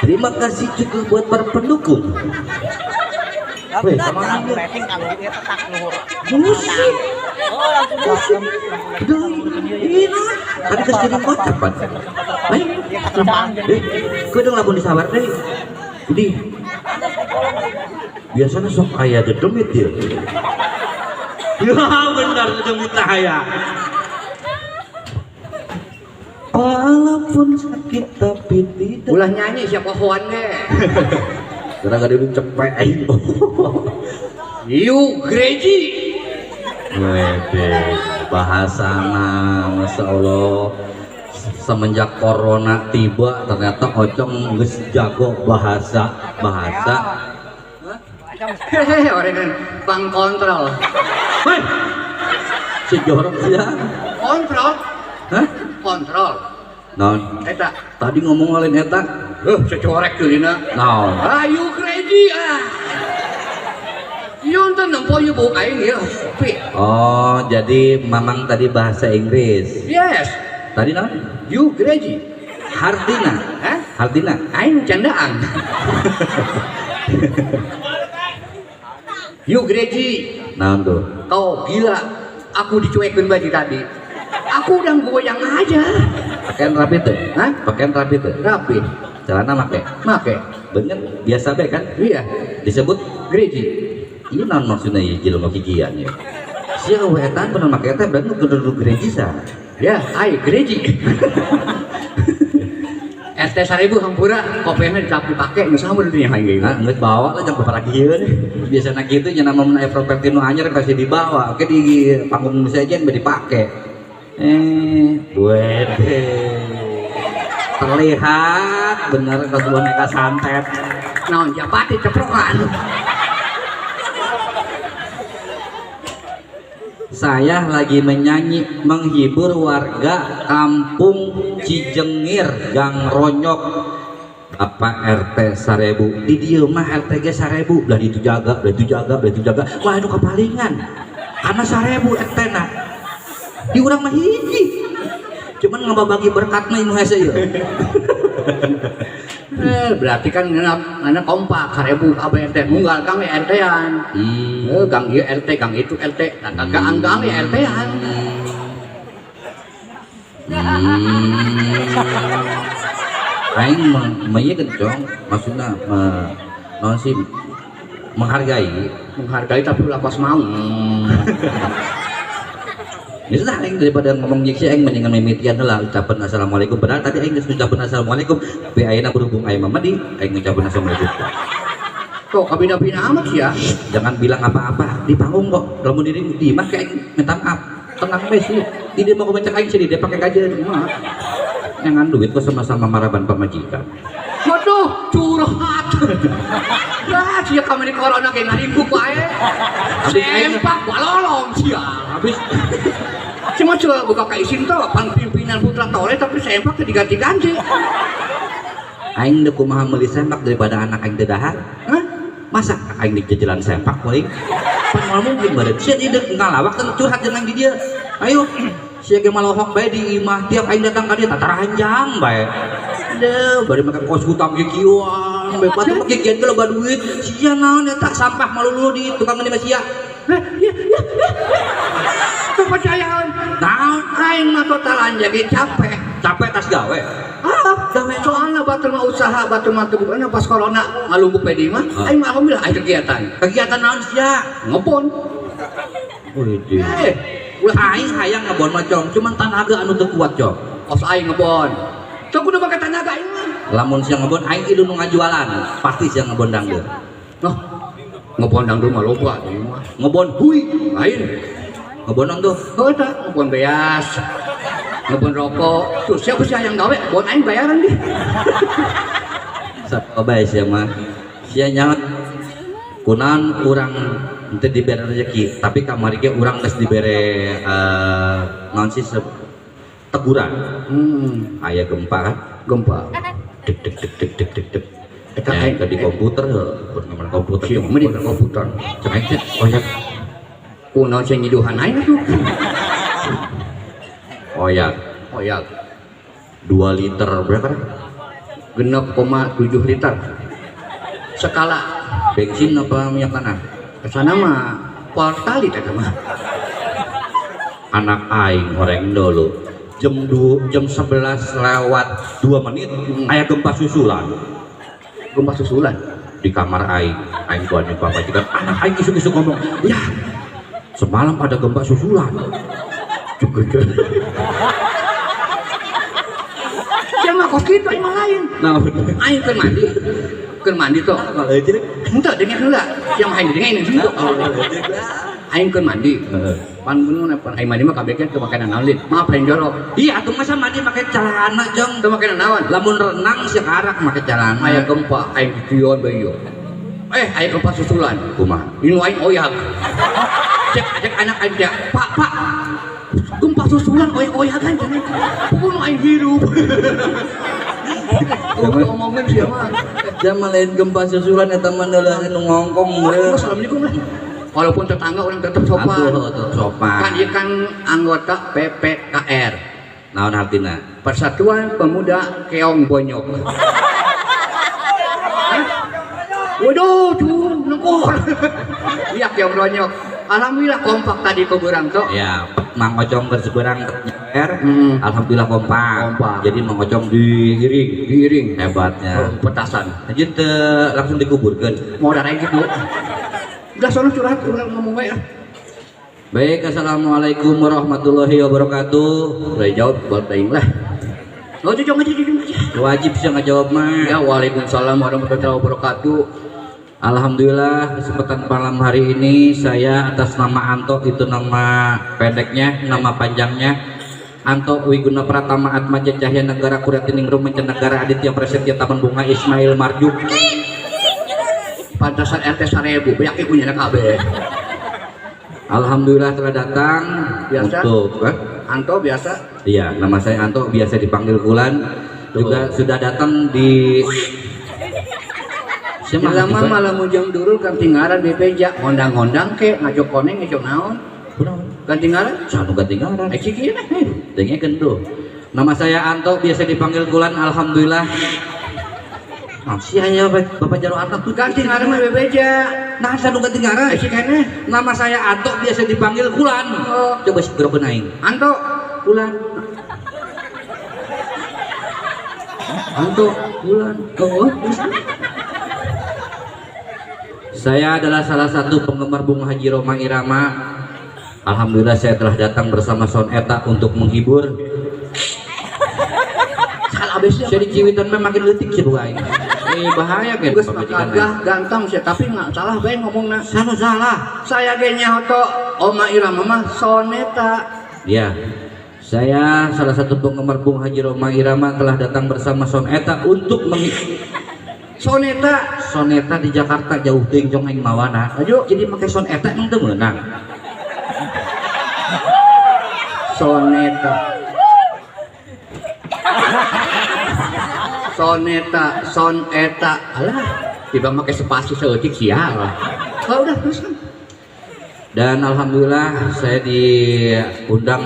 Terima kasih juga buat para pendukung. Weh, sama aja. Musik. Musik. Ini tadi geus jadi kocak, Pan. Ayo. Eh, kedeung lamun disabar deui. Jadi biasanya sok aya dedemit ya. Ya benar dedemit aya. Walaupun sakit tapi tidak. Ulah nyanyi siapa hoan ge. Karena gak ada cepet aing. You crazy. Wede, bahasana Masya Allah. Semenjak corona tiba ternyata Ocong geus jago bahasa bahasa. Hehehe, orang kan pang kontrol. Hei, si jorok sih ya. Kontrol, Hah? Kontrol. Non, Eta, tadi ngomong lain eta. Secorek tuh dina. Naon? Ah, you crazy ah. Yun teh nempo ieu bau aing ya. Pi. Oh, jadi Mamang tadi bahasa Inggris. Yes, Tadi naon? You crazy. Hartina. Hah? Hartina. Aing candaan. You crazy. Naon tuh? Kau gila. Aku dicuekin baju tadi. Aku udah goyang aja. Pakaian rapi tuh? Hah? Pakaian rapi tuh? Rapi. Celana make? Make. Bener, biasa be kan? Iya. Disebut Crazy. iya naon maksudnya ya jelema kikian ya. Sia we eta bener make teh berarti kudu gereja. Ya, ai crazy. RT 1000 hampura kopehna dipake nu sama dunya aing ge. Nah, geus bawa lah jangan paparagiheun. Biasana kitu nya nama mun aya properti nu anyar pasti dibawa. Oke di panggung nu sejen be dipake. Wede. Terlihat bener ke boneka santet. Naon japati ceprokan. Saya lagi menyanyi menghibur warga kampung Cijengir, Gang Ronyok. Bapak RT 1000 di dieu mah RT ge 1000 belah ditu jaga, belah ditu jaga, belah ditu jaga. Wah, anu kapalingan. Karena 1000 RT na. Di urang mah hiji. Cuman ngababagi berkat mah nu hese ieu. Berarti kan ngana kompak 1000 kabeh RT munggal kang RT-an. Gang ieu RT, gang itu RT, nah, gang ya RT-an. Aing mah kencong, maksudna naon sih menghargai. Menghargai tapi ulah kos mau. Ya sudah aing daripada ngomong jeung si aing mendingan mimitian heula ucapan assalamualaikum. Padahal tadi aing geus ngucapkeun assalamualaikum, tapi ayeuna berhubung aing mah mandi, aing ngucapkeun assalamualaikum. Kok kabina-bina amat sih ya? Jangan bilang apa-apa di panggung kok. Lamun diri di mah kayak aing minta maaf. Tenang bae sih. Di dia mau komentar aing sih dia pakai kajian mah. Jangan duit kok sama-sama maraban pamajikan. Waduh, curhat. Ya, sia kami di corona kayak ngaringkuk wae. Sempak balolong sia. Habis Cuma coba buka ka isin tuh, pan pimpinan putra tore tapi sempak diganti-ganti. Aing deuk kumaha meuli sempak daripada anak aing teu dahar. Hah? Masa aing dijejelan sempak paling? Pan moal mungkin beureut. Sia di deuk ngalawak teh curhat jeung aing di dieu. Ayo, sia ge malohok bae di imah tiap aing datang ka dieu tataranjang bae. Deuh, bari make kos hutang kikieuan, bae batur mah kikian ge loba duit. Sia naon eta sampah malulu di tukang meni mah sia. Ya, ya, ya. Kepercayaan. Naon? Aing mah totalan jadi capek. Capek tas gawe. Ah, gawe soalna batur mah usaha, batur mah teu bukan pas corona ngalumbuk bae di imah. Aing mah alhamdulillah aya kegiatan. Kegiatan naon sia? Ngebon. Widih. Ulah Aing hayang ngebon mah cong, cuman tanaga anu teu kuat cong. Kos aing ngebon. Sok kudu make tanaga aing mah. Lamun sia ngebon aing ieu nu ngajualan, pasti sia ngebon dangdeur. Noh. Ngebon dangdeur mah loba ieu mah. Ngebon hui, Lain. Ngebon naon tuh? Heuh tah, ngebon beas. Ngebon rokok. Tuh siapa sih yang gawe? Bon aing bayaran deh. Sapa bae sia mah. Sia nyaho kunaon urang teu dibere rezeki, tapi kamari ge urang geus dibere naon sih teguran. Aya gempa kan? Gempa. Deg deg deg deg deg deg deg. Eta Ya, aing ke di komputer heuh, nyaman komputer. Sia mah di komputer. Cek aing teh, oh ya. Kunaon sing nyiduhan aing atuh. Oh ya. Oh ya. 2 liter berapa? 6,7 liter. Skala bensin apa minyak tanah? Kesana mah portalit eta mah. Anak aing horeng dulu. Jam 11:02 aya gempa susulan. Gempa susulan di kamar aing. Aing tuan bapak juga anak aing isuk-isuk ngomong, "Ya, semalam ada gempa susulan." Cukup. Sia mah kos kitu aing mah lain. Nah, aing keur mandi. Keur mandi tuh. Henteu dengar heula. Sia mah aing dengerin henteu. Aing keur mandi. Pan beungeun pan aing mandi mah kabeh teu make naon lin. Maaf lain jorok. Iya atuh masa mandi make celana jong. Teu make naon. Lamun renang sia karak make celana. Aya gempa aing dition bae ieu. Aya gempa susulan. Kumaha? Inu aing oyag. Cek cek anak aing teh, "Pak, Pak. Gempa susulan oyag-oyagan cenah." Pokona aing hirup. Ngomongin sia mah. Jam lain gempa susulan eta mah nu ngongkong. Assalamualaikum lah. Walaupun tetangga orang tetap sopan. Atuh, tetap sopan. Kan ieu kan anggota PPKR. Naon artina? Persatuan Pemuda Keong Bonyok. Waduh, cuh, nengkor. Iya Keong Bonyok. Alhamdulillah kompak tadi ke Berang tuh. Ya, Mang Ocong berseberang ke Alhamdulillah kompak. Kompak. Jadi Mang Ocong diiring, diiring. Hebatnya. Oh, petasan. Anjeun teu langsung dikuburkeun. Mau darah gitu. Udah sono curhat, urang ngomong bae ah. Baik, assalamualaikum warahmatullahi wabarakatuh. Udah jawab buat aing lah. Oh, jujur aja, jujur aja. Wajib sih ngajawab mah. Ya, waalaikumsalam warahmatullahi wabarakatuh. Alhamdulillah kesempatan malam hari ini saya atas nama Anto, itu nama pendeknya, nama panjangnya Anto Wiguna Pratama Atmaja Cahya Negara Kuryatiningrum Mancanegara Aditya Prasetya Taman Bunga Ismail Marzuki. Pantasan RT 1000, banyak punya kabeh. Alhamdulillah telah datang. Biasa. Untuk Anto biasa. Iya, nama saya Anto, biasa dipanggil Kulan. Tuh. Juga sudah datang di lama malam ujung durul ganti ngaran BPJ, ngondang-ngondang ke ngajok koneng ngajok naon. Ganti ngaran? Sanu ganti ngaran. Kieu nah. Dengekeun tuh. Nama saya Anto, biasa dipanggil Kulan. Alhamdulillah. Masih hanya Bapak Jaro Arna tuh ganti ngaran mah BPJ. Nah, sanu ganti ngaran. Keneh. Nama saya Anto, biasa dipanggil Kulan. Oh. Coba gerokeun aing. Anto, Kulan. Anto, Kulan. Oh, saya adalah salah satu penggemar Bung Haji Rhoma Irama. Alhamdulillah saya telah datang bersama Son Eta untuk menghibur. Salah abisnya. Saya diciwitan mah makin leutik sih buka ini. Bahaya kan. Geus gagah ganteng sih, tapi nggak salah bae ngomongna. Salah salah. Saya ge nyaho Oma Irama mah Son Eta. Ya. Saya salah satu penggemar Bung Haji Rhoma Irama telah datang bersama Son Eta untuk menghibur. Soneta, Soneta di Jakarta jauh teuing jong aing mawana. Ayo, jadi make Soneta emang teu meunang. Soneta. Soneta, Soneta. Alah, tiba make spasi saeutik sial. Oh, udah terus kan. Dan alhamdulillah saya diundang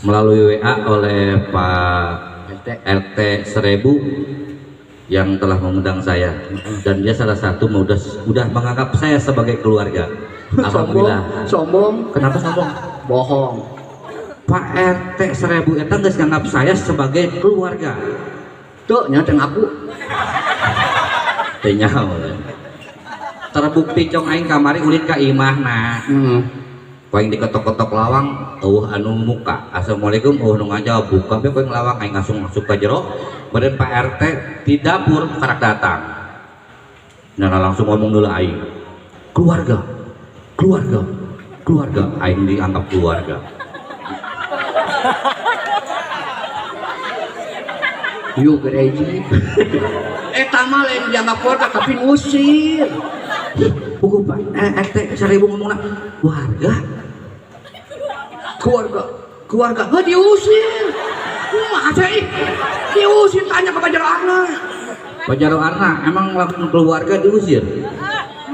melalui WA oleh Pak RT 1000 yang telah mengundang saya, dan dia salah satu udah menganggap saya sebagai keluarga. Alhamdulillah. Sombong. Kenapa sombong? Bohong. Pak RT 1000 eta geus nganggap saya sebagai keluarga. Tuh nya teu ngaku. Teu nyaho. Terbukti cong aing kamari ulin ka imahna. Ku aing diketok-ketok lawang, eueuh anu muka. Assalamualaikum, eueuh nu ngajawab, buka be ku aing lawang, aing langsung masuk ka jero. Kemudian Pak RT di dapur karak datang. Nah, langsung ngomong dulu aing. Keluarga. Keluarga. Keluarga, aing dianggap keluarga. You crazy. Eta mah lain dianggap keluarga tapi ngusir. Buku Pak RT 1000 ngomongna warga. Keluarga, keluarga, heuh diusir. Kumaha ih? Diusir, tanya ke Pak Jaro Arna. Pak Jaro Arna emang langsung keluarga diusir?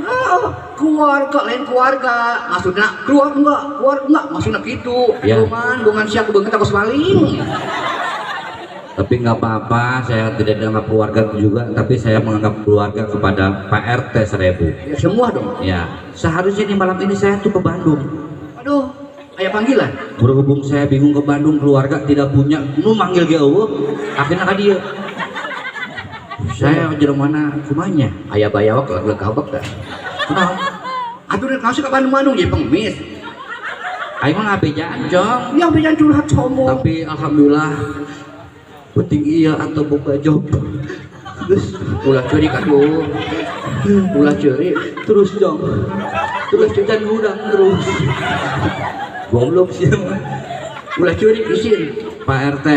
Oh, keluarga lain keluarga, maksudnya keluar enggak, maksudnya gitu. Ya. Cuman bungan siap kebeungeut aku maling. Tapi nggak apa-apa, saya tidak dianggap keluarga juga, tapi saya menganggap keluarga kepada Pak RT 1000. Ya, semua dong. Ya, seharusnya di malam ini saya tuh ke Bandung. Aduh, aya panggilan. Berhubung saya bingung ke Bandung, keluarga tidak punya, nu manggil ge eueuh, akhirnya ka dieu. Saya jero mana kumanya? Aya bayawak leg kabek dah. Kunaon? Atuh rek naon sih ka Bandung-Bandung jadi pengemis. Aing mah ngabejaan, Jong. Ya bejaan curhat sombong. Tapi alhamdulillah penting iya atau boga job. Terus ulah ceurik atuh. Ulah ceurik terus Jong. Terus can hudang terus. Goblok sih. Ulah ceurik isin. Pak RT,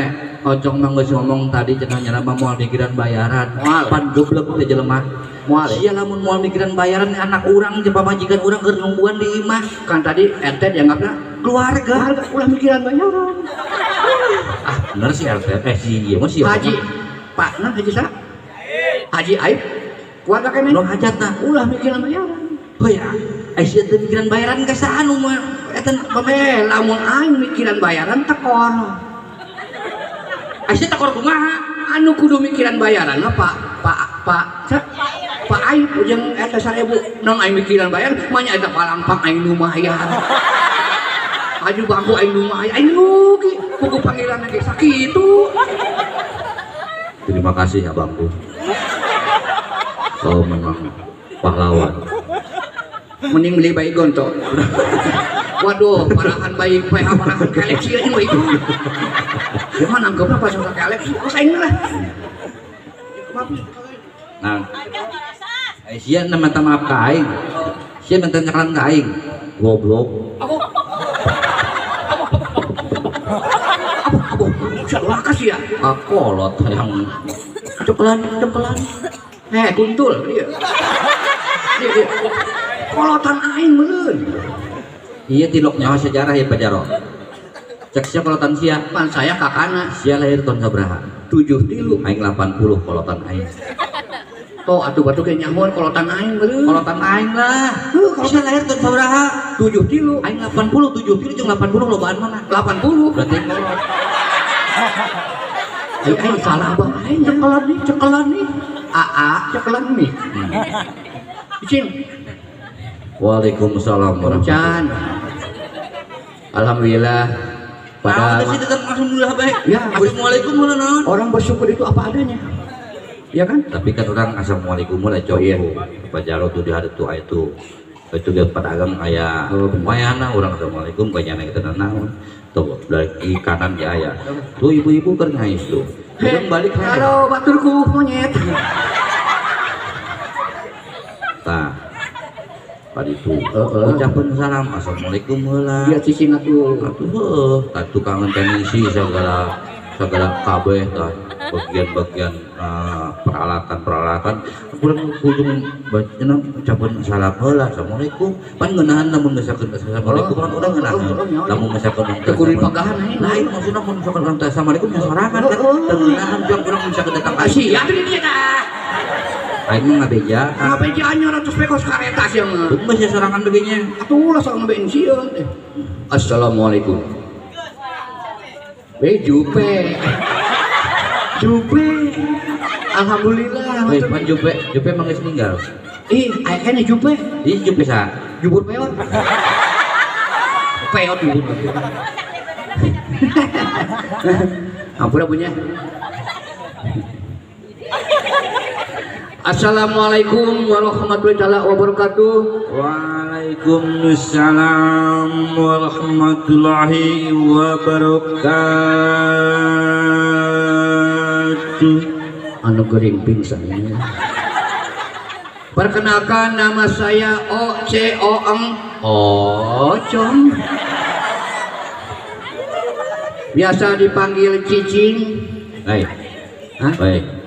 Ocong mah geus ngomong tadi cenah nyana mah moal mikiran bayaran. Moal. Pan goblok teh jelema. Moal. Sia lamun moal mikiran bayaran anak urang jeung pamajikan urang keur nungguan di imah. Kan tadi RT dianggapna keluarga. Keluarga ulah mikiran bayaran. Ah, bener sih RT. Si ieu mah si Haji Pak, nah Haji sa? Haji Aib. Keluarga kene. Nu hajatna ulah mikiran bayaran. Oh ya, sia teu mikiran bayaran ka saha nu mah eta pamajikan. Lamun aing mikiran bayaran tekor. Sia tekor kumaha? Anu kudu mikiran bayaran mah Pak Pak Pak sa? Pak Aib jeung eta 1000. Naon aing mikiran bayaran mah nya eta palangpang aing nu mayar. Aju bangku aing nu mayar, aing rugi. Kuku panggilan ge sakitu. Terima kasih abangku. Kau memang pahlawan. Mending beli bayi gontok. Waduh, parahan bayi PH parahan KLX aja bayi gontok. Dia mah nangkepnya pas udah KLX, oh saya lah. Nah, sia minta maaf ke aing. Sia minta nyakalan ke aing. Goblok. Aku. Aku, lakas ya. Kolot yang cekelan, cekelan. Kuntul dia. Dia. Kolotan aing meureun. Iya tilok nyawa sejarah ya Pak Jaro. Cek sia kolotan sia. Pan saya kakana. Sia lahir tahun sabaraha? 73. Aing 80 kolotan aing. Toh atuh batu ge nyahoan kolotan aing meureun. Kolotan aing lah. Heuh, sia lahir tahun sabaraha? 73. Aing 80, 73 jeung 80 lobaan mana? 80. Berarti kolot. Aing salah bae cekelan nih, cekelan nih. AA cekelan nih. Cing. Waalaikumsalam warahmatullahi. Alhamdulillah. Pada sih tetap alhamdulillah baik. Ya, assalamualaikum warahmatullahi. Orang bersyukur itu apa adanya. Ya kan? Tapi kan orang assalamualaikum lah cowok. Iya. Pak Jaro tuh di hari tua itu. Itu dia pedagang aya. Wayana orang assalamualaikum kayaknya kita naon. Tuh dari kanan ya aya. Tuh ibu-ibu keur ngais tuh. Urang balik halo baturku monyet. Tah. Tadi tuh ucapan salam assalamualaikum heula. Iya cicing atuh. Atuh heuh, tah tukang teknisi segala segala kabeh tah bagian-bagian peralatan-peralatan kurang ujung bacana ucapan salam heula assalamualaikum. Pan ngeunahan lamun misalkan assalamualaikum kan urang ngeunahan. Lamun misalkan teu kudu dipagahan lain maksudna mun misalkan urang teh assalamualaikum nya sorangan kan teu ngeunahan jeung urang misalkan datang ka sia atuh di dieu tah. Aing mah ngabejaan. Ngabejaan 100 pekos kareta sia mah. Geus sia sorangan begenya. Atuh lah sok ngabein sieun. Assalamualaikum. Be jupe. Jupe. Alhamdulillah. Weh, pan jupe, jupe mah geus ninggal. Ih, aya keneh jupe. Ih, jupe saha? Jubur peot. Peot jubur. Ampura punya. Assalamualaikum warahmatullahi taala wabarakatuh. Waalaikumsalam warahmatullahi wabarakatuh. Anu gering pingsan. Perkenalkan nama saya O C O M Ocong. Biasa dipanggil Cicing. Baik. Hah? Baik.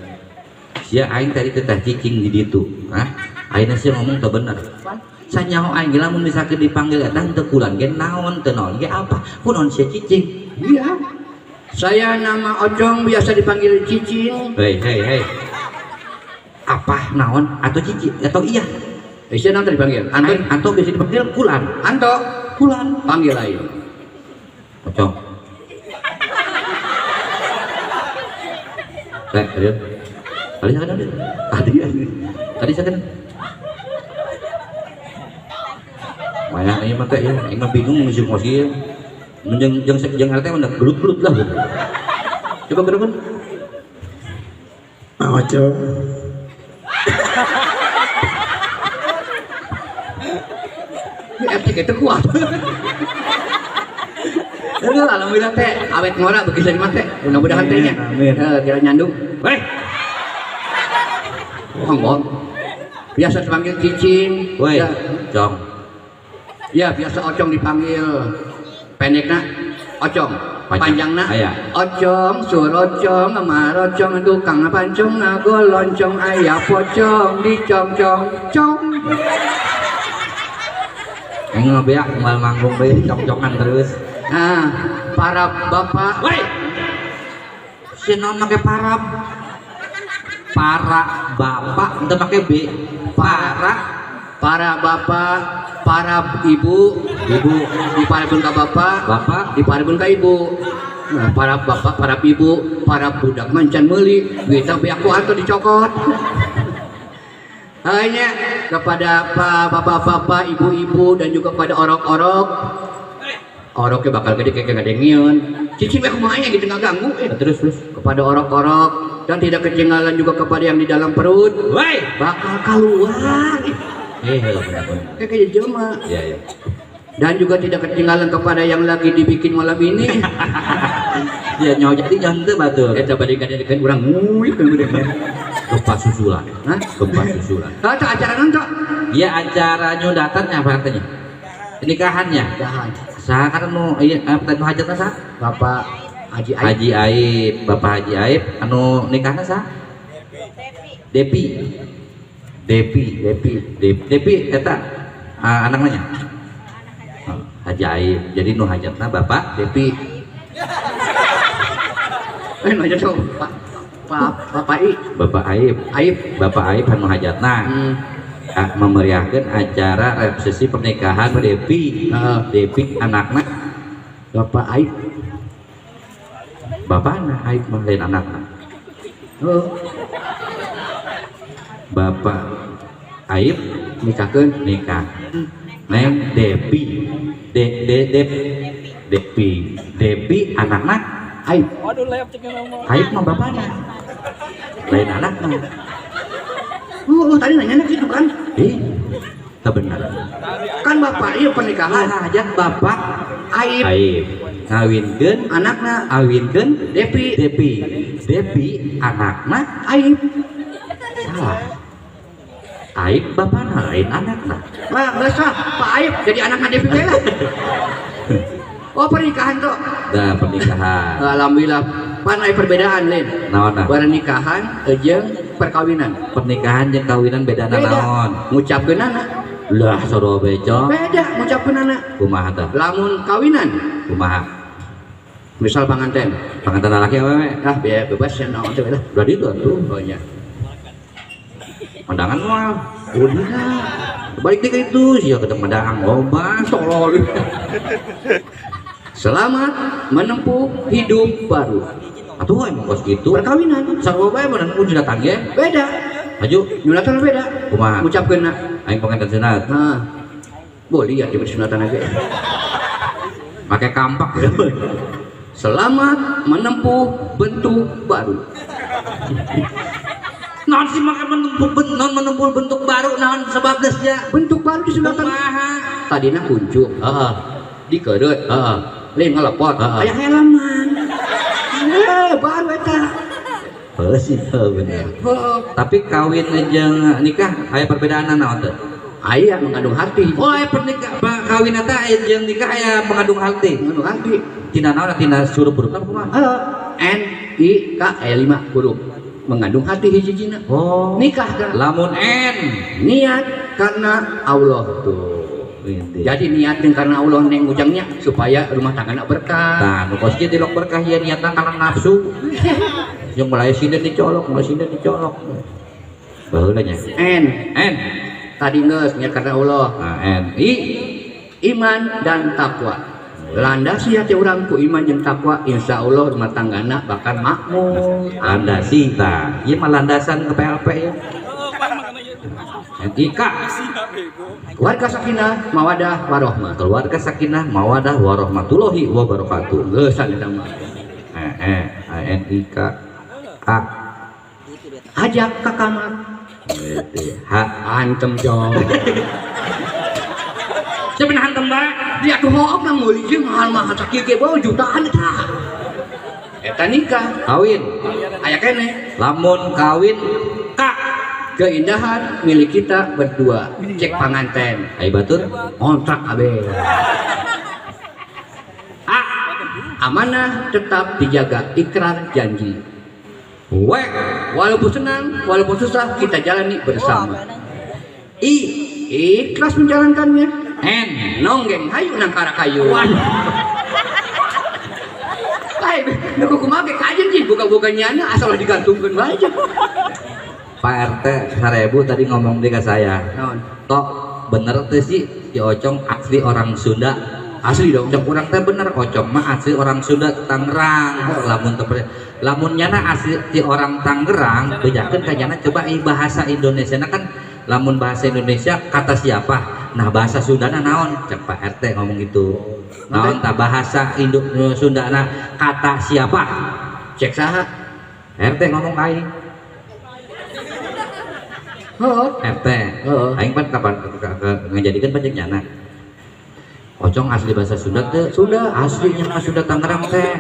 Sia aing tadi teteh cicing di ditu. Hah? Aing sia ngomong teu bener. Sanyaho aing ge lamun misalkan dipanggil eta teu kulan ge naon teu naon ge apa? Kunaon sia cicing? Iya. Saya nama Ocong biasa dipanggil Cicing. Hei hei hei. Apa naon atau cici atau iya? Sia naon tadi dipanggil? Anto, Anto biasa dipanggil Kulan. Anto, Kulan. Panggil aing. Ocong. Teh, dia. Tadi sakit tadi. Tadi. Tadi sakit. Maya ieu mah teh ya, ieu mah bingung ngusuk ngos ieu. Jeung jeung jeung RT mah gelut-gelut lah. Coba gerokan. Mang Ocong. Ini RT kita kuat. Enggak, alhamdulillah teh awet ngora begitu mah teh. Mudah-mudahan teh nya. Kira nyandung. Weh. Bohong. Biasa dipanggil cicing. Woi, ya. Cong. Ya, biasa Ocong dipanggil. Pendekna Ocong, panjangna Ocong, surocong, marocong, tukang pancong, ngagoloncong, aya pocong, dicongcong, cong. Aing mah beak moal manggung bae cong-congan terus. Nah, para bapak, woi. Si non make parab. Para bapak ente make B. Para bapak, para ibu, ibu diparibun ka bapak, bapak diparibun ka ibu. Nah, para bapak, para ibu, para budak mancan meuli, duitna beak ku atuh dicokot. Hanya kepada bapak-bapak, ibu-ibu dan juga kepada orok-orok. Oroknya bakal gede kayak ngadengieun. Cicing we kumaha nya gitu ngaganggu. Terus terus kepada orok-orok dan tidak ketinggalan juga kepada yang di dalam perut. Woi, bakal keluar. Kayak jelema. Iya, iya. Dan juga tidak ketinggalan kepada yang lagi dibikin malam ini. Ya nyawa jadi jangan teu batur. Eta bade kadedekeun urang nguy kan gede. Gempa susulan. Hah? Gempa susulan. Tah acara naon tah? Iya acara nyundatan apa artinya? Nikahannya. Nikahan. Saha kan nu ieu nu hajatna saha? Bapak Haji Aib. Haji Aib, Bapak Haji Aib anu nikahna saha? Depi. Depi, Depi, Depi, Depi eta anaknya nya? Haji Aib. Jadi nu hajatna Bapak Depi. Nu hajatna Pak Bapak I. Bapak Aib. Aib. Bapak Aib anu hajatna. Memeriahkan acara resepsi pernikahan Depi. Depi anakna Bapak Aib. Bapakna Aib mah lain anakna. Oh. Bapak Aib nikahkeun nikah. Neng Depi. De De De Depi. Depi anakna Aib. Aib mah bapakna. Lain anakna. Oh, tadi nanya gitu kan? Tak benar. Kan bapak iya pernikahan. Hajat bapak Aib. Aib. Ngawinkeun anakna. Awinkeun Depi. Depi. Depi anakna Aib. Salah. Aib bapakna lain anakna. Wah, nggak sah. Pak Aib jadi anakna Depi teh lah. Oh, pernikahan tuh. Nah, pernikahan. Alhamdulillah. Pan aya perbedaan lain. Naonna? Pernikahan jeung perkawinan. Pernikahan jeung kawinan bedana naon? Ngucapkeunana. Lah soro beco. Beda ngucapkeunana. Kumaha tah? Lamun kawinan kumaha? Misal panganten. Panganten lalaki awewe? Ah, bebas ya naon teh lah. Udah ditu atuh. Oh nya. Pandangan moal. Udah. Balik deui ka itu sia ketemu madang loba tolol. Selamat menempuh hidup baru. Atuh emang kos gitu. Perkawinan. Sarua bae mun nyunatan ge. Beda. Maju. Nyunatan beda. Kumaha? Ngucapkeunna. Aing panganten sunat. Heeh. Boleh ya di sunatan ge. Make kampak. Selamat menempuh bentuk baru. Naon sih make menempuh non menempuh bentuk baru naon sebabna sia? Bentuk baru di sunatan. Kumaha? Tadina kuncup. Heeh. Dikereut. Heeh. Lain ngelepot. Heeh. Aya helaman. Baru eta. Heuh sih bener. Heeh. Tapi kawin jeung nikah aya perbedaan naon teh? Aya mengandung hati. Oh, aya pernikah kawin eta aya jeung nikah aya mengandung hati. Mengandung hati. Tina naon tina surup-hurupna kumaha? Heeh. N I K E 5 huruf. Mengandung hati hiji-hijina. Oh. Nikah kan. Lamun N niat karena Allah tuh. Jadi niatnya karena Allah neng ujangnya supaya rumah tangga nak berkah. Nah, nu kos kieu tilok berkah ieu niatna karena nafsu. Yang mulai sinden dicolok, mulai sinden dicolok. Baheula nya. N. N. Tadi geus niat karena Allah. Nah, N. I. Iman dan takwa. Landasi hati urang ku iman jeung takwa, insyaallah rumah tanggana bakal makmur. Landasi tah. Ieu mah landasan ke PLP ya. NIK. Keluarga sakinah, mawadah warohmah. Keluarga sakinah, mawadah warahmatullahi wabarakatuh. Geusan eta mah. NIK A. Ajak ke kamar. H. Antem jong. Siapa yang hantem bae? Dia tuh hook nang meuli jeung mahal-mahal sakieu ge bae jutaan eta. Eta nikah, kawin. Aya keneh. Lamun kawin K. Keindahan milik kita berdua. Cek panganten. Ai batur kontrak kabeh. A. Amanah tetap dijaga, ikrar janji. W. Walaupun senang, walaupun susah, kita jalani bersama. I. Ikhlas menjalankannya. N. Nonggeng hayu nang karakayu. Hai, nu kumaha ge kajen sih buka-buka nyana asal digantungkeun wae. Pak RT 1000 tadi ngomong di ke saya. Naon? Tok, bener teh sih si Ocong asli orang Sunda. Asli dong. Cek urang teh bener Ocong mah asli orang Sunda Tangerang. Lamun teu lamun nyana asli ti orang Tangerang, bejakeun ka nyana coba bahasa Indonesia kan lamun bahasa Indonesia kata siapa? Nah bahasa Sundana naon? Cek Pak RT ngomong gitu. Naon ta bahasa Indo Sundana kata siapa? Cek saha? RT ngomong aing. Heeh. RT. Aing pan kapan ngajadikeun panjang nyana. Ocong asli bahasa Sunda teh. Sunda aslinya mah Sunda Tangerang teh.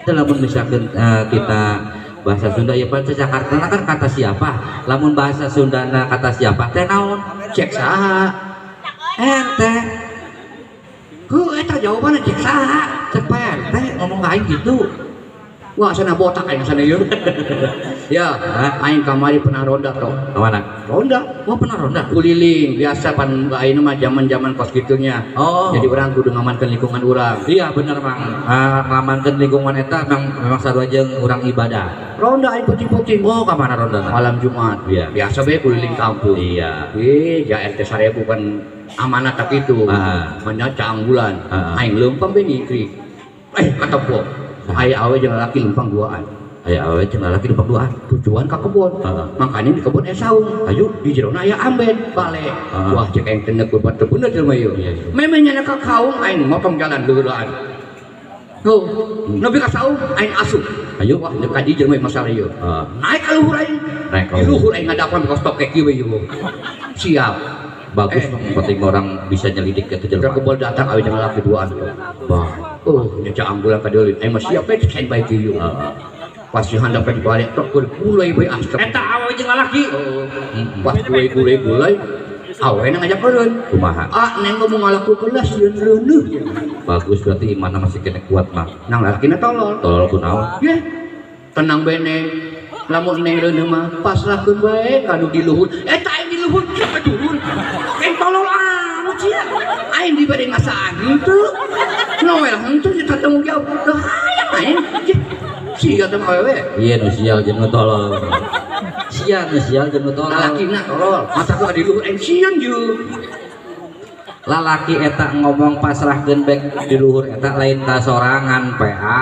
Kita lamun misalkan kita bahasa Sunda ya pan Jakarta kan kata siapa? Lamun bahasa Sundana kata siapa teh naon? Cek saha? RT. Heuh eta jawabanna cek saha? Cek Pak RT ngomong ka aing gitu. Wah sana botak aing sana ieu. Ya, aing kamari pernah ronda toh. Kemana? Ronda. Wah pernah ronda. Kuliling biasa pan ayeuna mah zaman-zaman kos kitunya. Oh. Jadi urang kudu ngamankeun lingkungan urang. Iya bener Mang. Ngamankeun lingkungan eta memang sarua jeung urang ibadah. Ronda aing pucing-pucing. Oh, ka mana ronda? Malam Jumat. Iya. Biasa bae kuliling kampung. Iya. Ya RT 1000 kan amanah tak itu. Manya caang bulan. Aing leumpang bae ngikrik. Katepok. Aya awe jeung lalaki leumpang duaan. Aya awe jeung lalaki leumpang duaan. Tujuan ka kebon. Makanya di kebon saung. Ayo di jerona aya amben balik. Wah cek aing teu berbuat teu bener jelema ieu. Memeh nyana ka kaung aing motong jalan leulaan. Tuh, nepi ka saung aing asup. Ayo wah deuk ka dieu jelema masalah ieu. Naik ka luhur aing. Naik ka luhur. Di luhur aing ngadapan ka tokek kieu we ieu. Siap. Bagus dong, penting orang bisa nyelidik ke jelema. Kebol datang awe jeung lalaki duaan. Wah. Oh, nya ambulan ka deulin. Aing mah siap we standby kieu. Pas si handap di balik tok gulai we asep. Eta awe jeung lalaki. Pas gulai-gulai awe na ngajak eureun. Kumaha? Ah, neng ngomong ngalakukeun lah sieun reuneuh. Bagus berarti imanna masih kena kuat mah. Nang lalakina tolol. Tolol kunaon? Ye. Tenang bae neng. Lamun neng reuneuh mah pasrahkeun bae ka nu di luhur. Eta aing di luhur siapa turun? Aing tolol amat sia. Aing dibere ngasaan henteu. Noel henteu si tanggung jawab. Teu hayang aing. Sia teh awewe. Iya nu sial jeung nu tolol. Sia nu sial jeung nu tolol. Lalakina tolol. Masa ka di luhur aing sieun jeung. Lalaki eta ngomong pasrahkeun bae di luhur eta lain ka sorangan PA.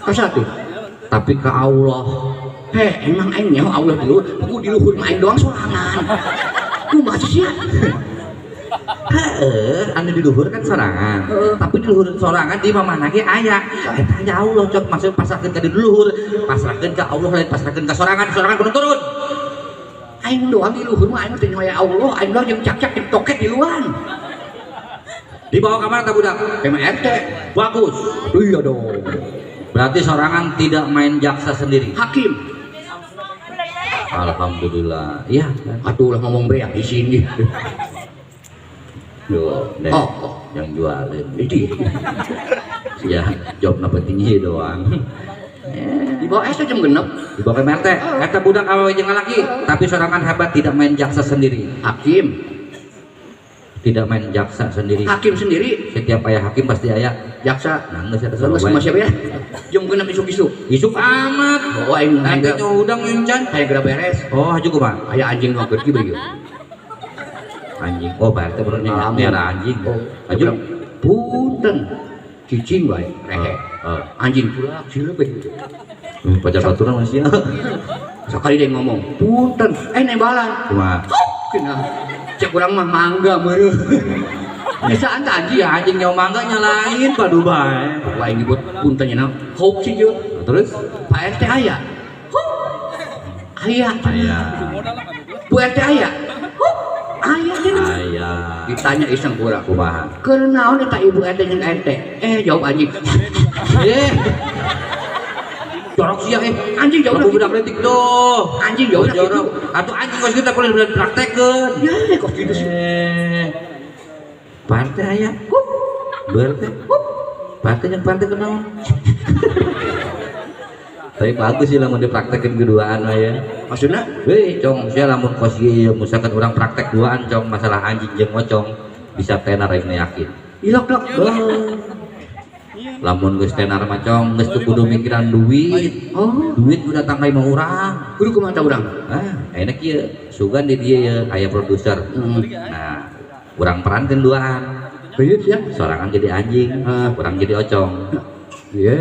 Ka satu. Tapi ka Allah. Heh, emang aing nyaho Allah di luhur, buku di luhur mah aing doang sorangan. Kumaha sih sia? Heeh, anu di luhur kan sorangan. Tapi di luhur sorangan di mamana ge aya. Eta nya Allah cok maksud pasrahkeun ka di luhur, pasrahkeun ka Allah lain pasrahkeun ka sorangan, sorangan kudu turun. Aing doang di luhur mah aing teh nyaho Allah, aing doang jeung cakcak jeung toket di luan. Dibawa ka mana ta budak? Ke RT. Bagus. Iya dong. Berarti sorangan tidak main jaksa sendiri. Hakim. Alhamdulillah. Iya. Atuh lah ngomong beak di sini. Duh, nih, oh, yang jualin. Ini. Ya, jawabna penting ieu doang. Di bawah es jam genep. Di bawah MRT. Eta budak awewe jeung lalaki, tapi sorangan hebat tidak main jaksa sendiri. Hakim. Tidak main jaksa sendiri. Hakim sendiri. Setiap ayah hakim pasti ayah jaksa. Nah, geus eta sarua. Semua siapa ya? Jam genep isuk-isuk. Isuk amat. Oh, aing hayang udang encan. Hayang geura beres. Oh, haju kumaha? Aya anjing nu keur kieu. Anjing. Oh, Pak RT bener miara anjing. Oh, haju. Punten. Cicing bae rehe. Anjing pula sieup we gitu. Pacar baturan masih. Sakali dia ngomong, punten, nembalan. Kumaha? Kena. Cek urang mah mangga meureun. Bisaan tah anjing. Ya anjing nyawa mangga nyalain padu bae. Wah ini buat punten nya hok sih jeung. Terus Pak RT aya. Aya. Aya. Bu RT aya. Aya jeung. Aya. Ditanya iseng kurang. Kumaha? Keur naon eta ibu RT jeung RT? Jawab anjing. Jorok sia Anjing jauh Lagu budak letik tuh. Anjing jauh jorok. Atuh anjing kos kita kuliah budak praktekeun. Ya kok gitu sih. Pak RT aya. Bu RT. Pak RT jeung Pak RT kunaon? Tapi bagus sih lamun dipraktekin keduaan mah ya. Maksudna? Weh, cong, sia lamun kos ieu misalkan urang praktek duaan cong masalah anjing jeung pocong bisa tenar aing yakin. Ilok dok. Lamun geus tenar mah cong geus teu kudu mikiran duit. Oh, duit udah tangkai mah urang. Kudu kumaha ta urang? Ah, enak ieu. Sugan di dieu ye aya produser. Nah, urang perankeun duaan. Beut ya. Sorangan jadi anjing, urang jadi ocong. Ye.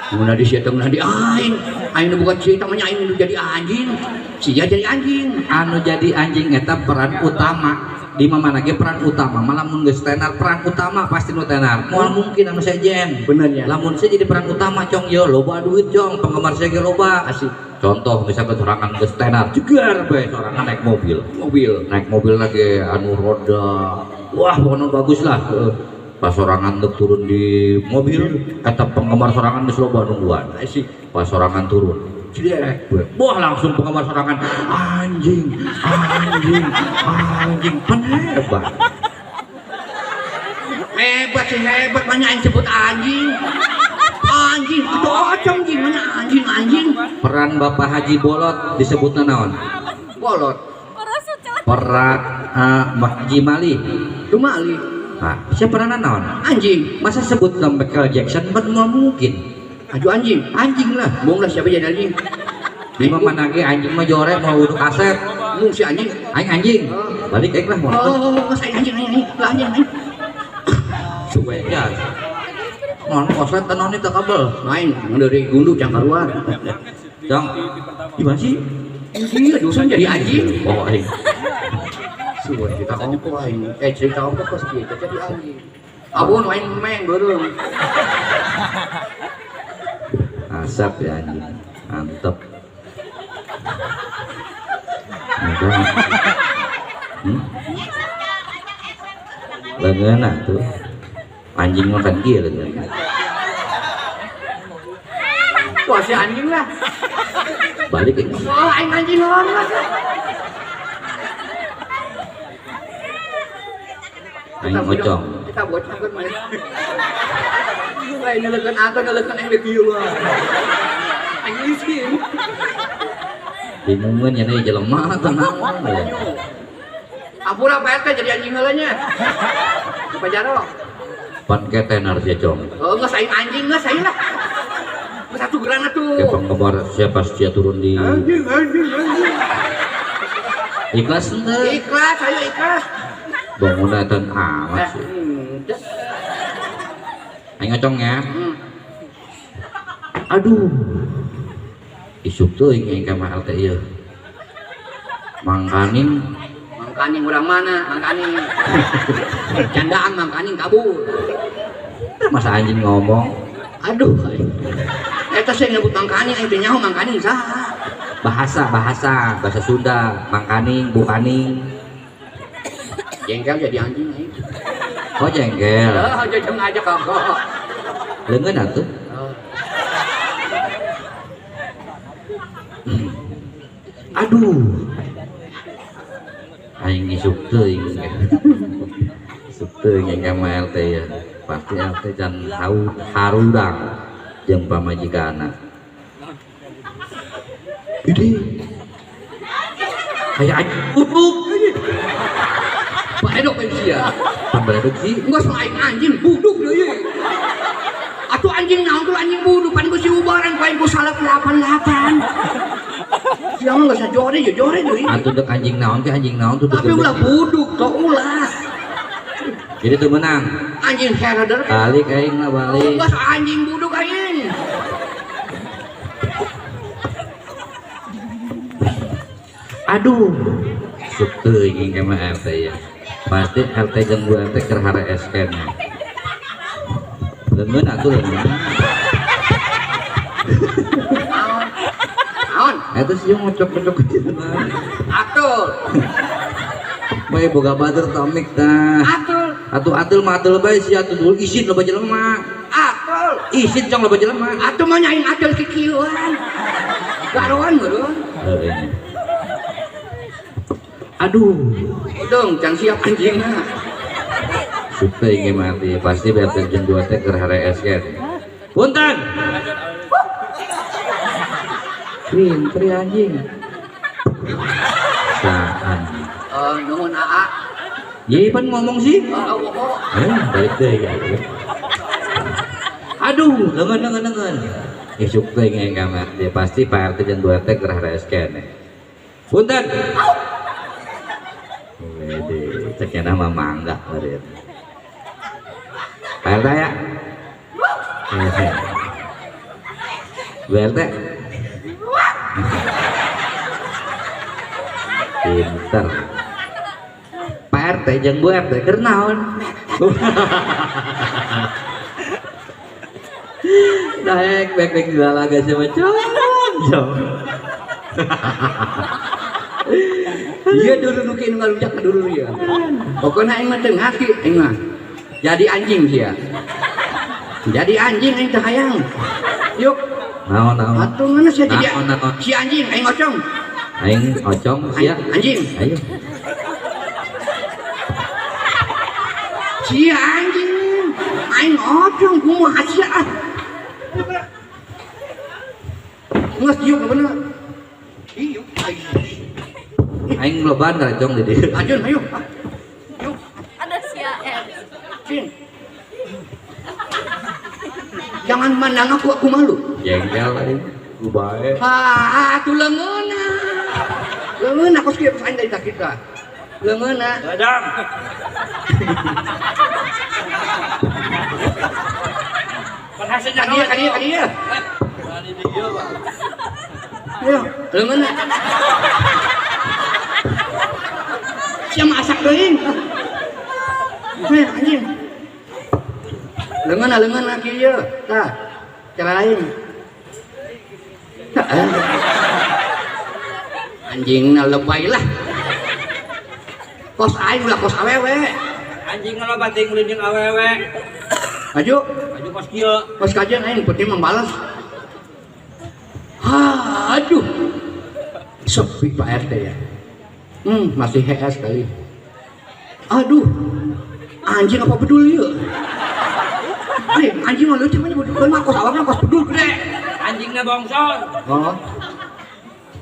Mun di sia teh di aing. Aing nu buka cerita mah aing nu jadi anjing. Sia jadi anjing. Anu jadi anjing eta peran utama. Di mana ge peran utama, malah mun geus tenar peran utama pasti nu tenar. Moal mungkin anu sejen. Bener nya. Lamun saya jadi peran utama cong ye loba duit cong, penggemar saya ge loba. Asik. Contoh misalkan sorangan geus tenar, jeger bae sorangan naik mobil. Mobil. Naik mobil lagi anu roda. Wah, pokoknya bagus lah. Pas sorangan untuk turun di mobil, kata penggemar sorangan geus loba nungguan. Asik. Pas sorangan turun, jrek. Wah, langsung penggemar sorangan anjing, anjing, anjing. Pan hebat. Hebat sih hebat, banyak yang sebut anjing. Anjing, atau ocong anjing, mana anjing, anjing. Peran Bapak Haji Bolot disebutna naon? Bolot. Peran Haji Mali. Dumali. Nah, siapa peranan naon? Anjing. Masa sebut Michael Jackson kan nggak mungkin. Aduh anjing, anjing lah. Bung lah siapa jadi anjing? Di mana ge anjing mah jore mau uduk aset. Mung si anjing. Aing anjing. Balik aing lah mau. Oh, saya anjing, anjing, lah anjing, anjing. Suwe ya. Non koslet tenon itu kabel. Main dari gundu cangkaruan. Jang, gimana sih? Iya, dusun jadi anjing. Oh, aing. Suwe kita ongko aing. Cerita ongko kos kieu jadi anjing. Abon main main beureum. Asap ya anjing. Mantep. Leungeunna tuh. Anjing makan kieu leungeunna. Wah, si anjing lah. Balik ini. Wah, aing anjing lah. Aing pocong. Kita bocah kan main. Lain ngelekeun aku ngelekeun aing kieu mah. Aing miskin. Bingungan ya nih jelema atau naon. Ampura Pak RT jadi anjing heula nya. Pak Jaro. Pan ke tenar sia cong. Oh, geus aing anjing geus aing lah. Geus satu geran atuh. Ya penggemar siapa sia turun di anjing anjing anjing. Ikhlas henteu? Ikhlas, ayo ikhlas. Bangunna eta amat sih. Aing ngocong ya. Aduh. Isuk teuing aing ka RT ieu. Mangkaning mangkaning urang mana? Mangkaning. Candaan mangkaning kabur. Masa anjing ngomong? Aduh. Eta sih nyebut mangkaning aing teh nyaho mangkaning saha? Bahasa bahasa bahasa Sunda, mangkaning, bukaning. Jengkel jadi anjing aing. Oh jengkel. Oh, jeng aja kok. Leungeun atuh. Aduh. Aing isuk teuing. Isuk teuing aing ka RT ya. Pasti RT can harudang jeung pamajikanna. Ini kayak anjing buduk. Pak Edok sia. Pak Edok sih. Enggak sama aing anjing buduk deui. Atuh anjing naon tuh anjing buduk pan geus ubaran ku aing ku salak 88. Sia mah geus jore ya jore deui. Atuh dek anjing naon teh anjing naon tuh. Tapi ulah buduk tok ulah. Jadi teu meunang. Anjing herder. Balik aing lah balik. Bas anjing buduk aing. Aduh. Sup teuing ka mah RT ya. Pasti RT jeung Bu RT keur harees keneh. Leungeun atuh leungeun. Naon? Eta sih ngocok-ngocok gitu mah. Atul. Bae boga batur tomik tah. Atul. Atuh atul mah atul bae sia atuh dulu isin loba jelema. Atul. Isin cong loba jelema. Atuh mah nyain atul kikieuan. Garoan meureun. Heueuh. Aduh, Udung can siap anjingna. Supe ingin mati pasti BRT jeung 2 teh keur harees keneh. Punten. Pinter ya anjing. Saan. Nuhun AA. Ye pan ngomong sih. Oh, oh. Balik deui ya. Aduh, leungeun. Isuk teh ingin ka mati pasti Pak RT jeung 2 RT keur harees keneh. Punten. Wede, cek nama mangga meureun. Pak RT ya. Bu RT. Pinter. Pak RT jeung Bu RT keur naon? Daek bek-bek dilalaga sama cong. Iya dulu nu kieu ngalunjak ka dulu ieu. Pokona aing mah teu ngaki aing mah. Jadi anjing sia. Jadi anjing aing teu hayang. Yuk. Naon naon. Atuh ngeunah sia jadi naon. Si anjing aing ocong. Aing ocong sia. Anjing. Ayo. Sia anjing. Aing ocong kumaha sia ah. Geus yuk bener. Ieu aing. Aing loban karacong di dieu. Ajun ayo. Yuk. Ada sia Cing. Jangan mandang aku malu. Jengkel aing. Ku bae. Ah, atuh leungeunna. Leungeunna kos kieu aing dari kita. Leungeunna. Dadang. Berhasilnya Ka dieu ka dieu. Di dieu, Pak. Ayo, leungeunna. Sia mah asak teuing. Heh, anjing. Leungeunna kieu ieu. Tah. Cara lain. Anjingna lebay lah. Kos aing ulah kos awewe. Anjingna loba teuing ulin jeung awewe. Maju. Maju kos kieu. Kos kajian aing penting membalas. Aduh. Sepi Pak RT ya. Masih HS kali. Aduh. Anjing apa bedul ieu? Hei, anjing mah leutik mah bedul mah kos awakna kos bedul gede. Anjingna bongsor. Oh.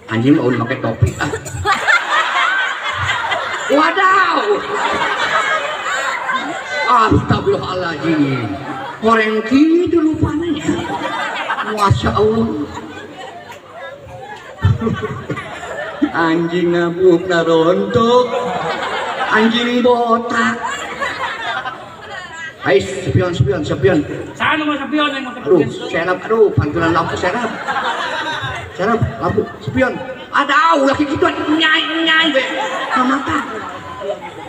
Anjing mah udah pakai topi ah. Wadaw. Astagfirullahaladzim. Orang kitu lupana ya. Masya Allah. Anjing nabuk narontok. Anjing botak. Ais, sepion. Sana mau sepion, mau sepion. Aduh, serap, aduh, pantulan lampu serap. Serap, lampu, sepion. Aduh, lagi gitu, nyai, be. Mata.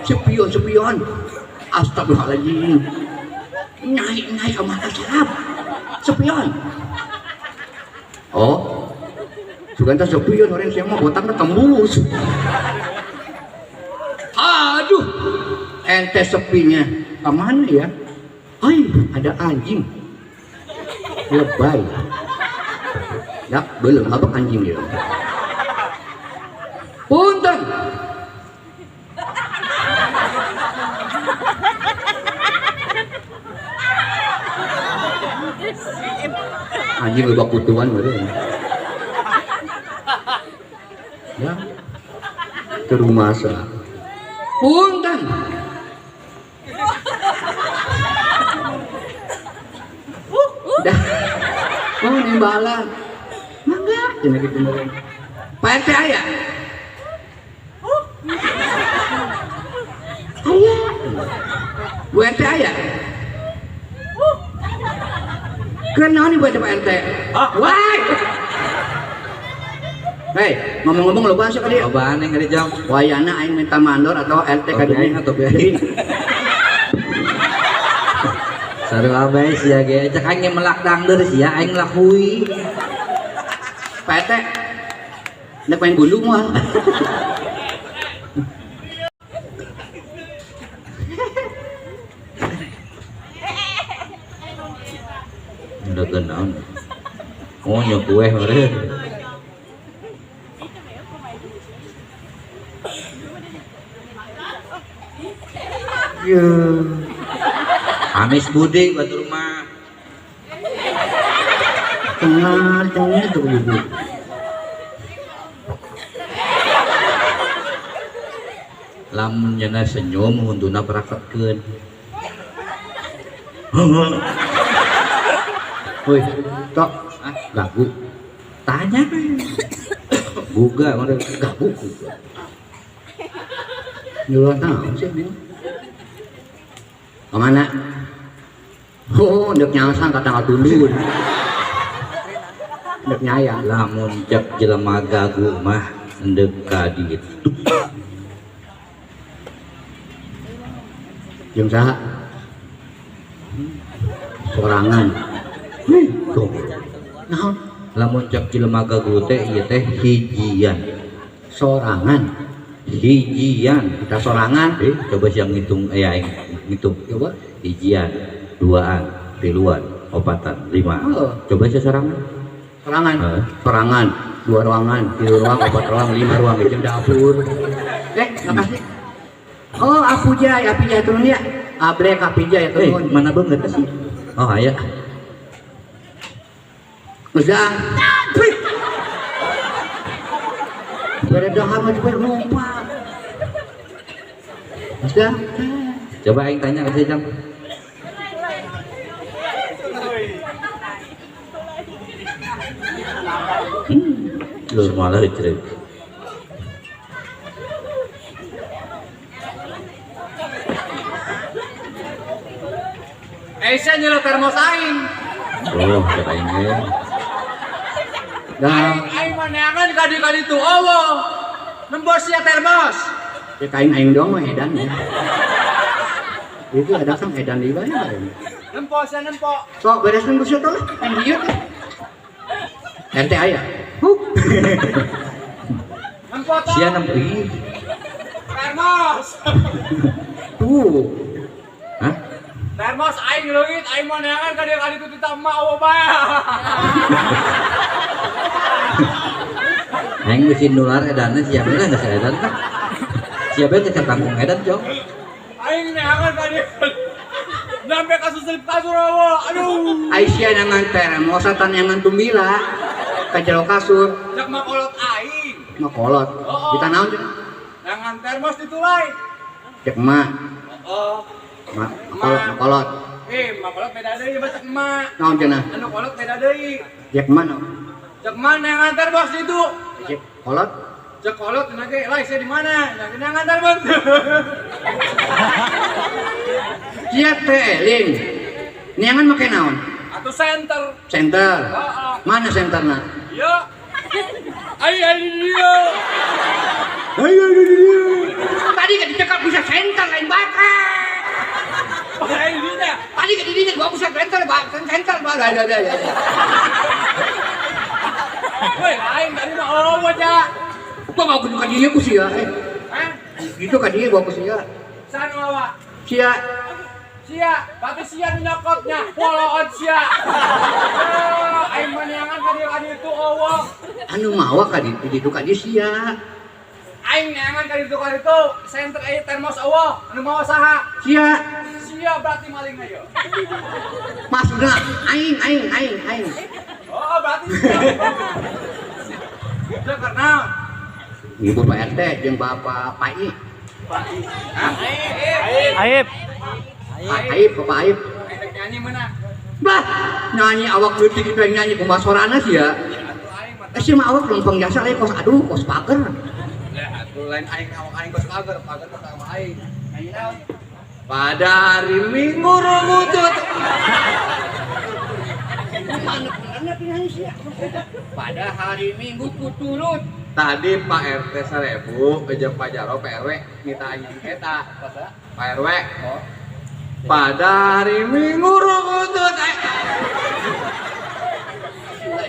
Sepion. Astagfirullahaladzim. Nyai, ke mata serap. Sepion. Oh, suganta sepion, orang siang mah botaknya tembus. Aduh, ente sepinya. Kemana ya? Hai, ada anjing. Lebay. Ya, belum apa anjing dia. Punten. Anjing lebak kutuan gitu. Ya. Ke rumah sa. Punten. Dah. Oh, nimbalan. Mangga cenah kitu meureun. Pak RT aya? Aya. Bu RT aya. Keur naon ibu Pak RT? Wah. Hei, ngomong-ngomong loba asa ka dieu. Lobaan yang kali jam. Wayana aing minta mandor atau RT ka dieu atau biarin. Sarua bae sia ge cek aing melak dangdeur sia aing melak hui. Pak RT. Nek main gundu moal. Udah naon. Oh nyok kue meureun. Amis Budi batur mah. Cengar cengir tuh ibu. Lamun nyana senyum huntuna praketkeun. Woi, tok, gagu. Tanya kan. Guga mana gagu. Nyuruh naon sih ini? Kemana? Oh, ndek nyangsang ka tanggal tundun. Ndek nyayang. Lamun cek jelema gagu mah ndek ka ditu. Jeung saha? Sorangan. Tuh. Naon? Lamun cek jelema gagu teh ieu teh hijian. Sorangan. Hijian. Kita sorangan. Coba siang ngitung aing ngitung. Coba. Hijian, duaan, tiluan, opatan, lima. Oh. Coba sia sorangan. Sorangan. Sorangan, 2 ruangan, 3 ruang, 4 ruang, 5 ruang jeung dapur. Makasih. Oh, Apujay, Apijay turun ya. Ablek Apijay turun. Mana banget sih? Oh, aya. Udah. Bere dahar mah juga lompat. Udah. Coba aing tanya ke si Jang. Lu malah cerita. Aisyah nyelot termos aing. Oh, kata aing ge. Dah. Aing mah neangan kadi-kadi tu eueuh. Nembos sia termos. Ya kain aing doang mah edan ya. Itu ada kan edan di mana? Nempo sia nempo. Sok bereskeun ku sia teh lah. Aing dieu teh. RT aya. Huh. Nempo teh. Sia nempo. Termos. Tuh. Hah? Termos aing leungit aing mah neangan kadi-kadi tu titah emak eueuh bae. Aing geus nular edanna sia bener geus edan tah. Sia bae teh tanggung edan jong. Aing neangan kadi. Sampai kasus selip kasur eueuh. Aduh. Aisyah nangan termos atan nyangan tumbila ka jero kasur. Cek makolot aing. Makolot. Kita naon cenah? Nangan termos ditulai. Cek emak. Heeh. Mak, makolot, makolot. Makolot beda deui bae cek emak. Naon cenah? Anu kolot beda deui. Cek emak naon? Cek mana yang ngantar bos itu? Cek kolot. Cek kolot cenah ge, lah saya di mana? Cenah ngantar bos. Sia teh eling. Neangan make naon? Atuh senter. Senter. Heeh. Mana senterna? Ieu. Ai ai di dieu. Ai ai di dieu. Tadi kan dicekap bisa senter lain baterai. Ai di dieu. Tadi kan di dieu gua bisa senter, senter, ada ada ada. Woi, aing tadi mah eueuh ja. Gua mau ka dieu ku sia. Hah? Gitu ka dieu gua ku sia. Saha nu mawa? Sia. Sia, berarti sia nu nyokotnya, poloot sia. Aing mah neangan ka dieu ka ditu eueuh. Anu mawa ka ditu ditu ka dieu sia. Aing neangan ka ditu ka ditu, senter aya termos eueuh, anu mawa saha? Sia. Sia berarti malingna ieu. Maksudna aing aing aing aing. Oh, berarti sia. Jeung karena Ibu Pak RT jeung Bapak Pak I. Pak I. Aib. Pak Aib, Bapak Aib. Nyanyi mana? Bah, nyanyi awak leutik itu yang nyanyi kumaha sorana sia. Sia mah awak lempeng jasa lain kos aduh kos pager. Ya atuh lain aing awak aing kos pager, pager kos awak aing. Nyanyi naon? Pada hari Minggu rungutut. Mana benernya penyanyi sih? Pada hari Minggu kuturut. Tadi Pak RT 1000 jeung Pak Jaro Pak RW minta anjing eta. Pak RW. Oh. Pada hari Minggu rungutut.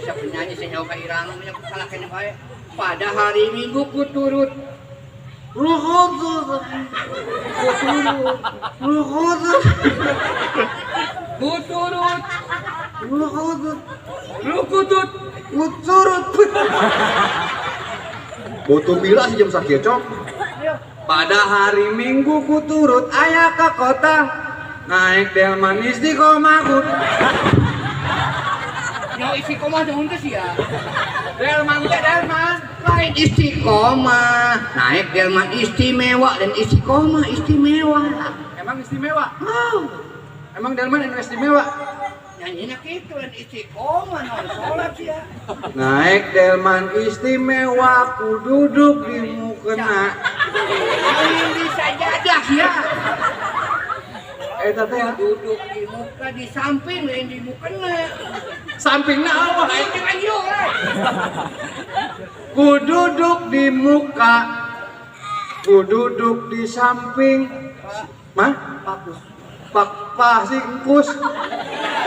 Siapa penyanyi sih nyawa ka irang salah kene bae. Pada hari Minggu kuturut. Rungutut. Kuturut. Rungutut. Kuturut. Rungutut. Rungutut. Kuturut. Butuh bila sih jam sakit cok. Pada hari Minggu kuturut ayah ke kota naik delman istiqomah. Nyawa istiqomah jangan teh sih ya. Delman teh delman lain istiqomah. Naik delman istimewa dan istiqomah istimewa. Emang istimewa? Oh. Emang delman yang istimewa? Nyanyinya gitu dan istiqomah non sholat sih ya. Naik delman istimewa ku duduk di mukena. Ini sajadah ya. Eta teh duduk di muka di samping lain di mukena. Sampingna apa? Lain jeung anjing. Ku duduk di muka, ku duduk di samping. Mah? Pak Pasingkus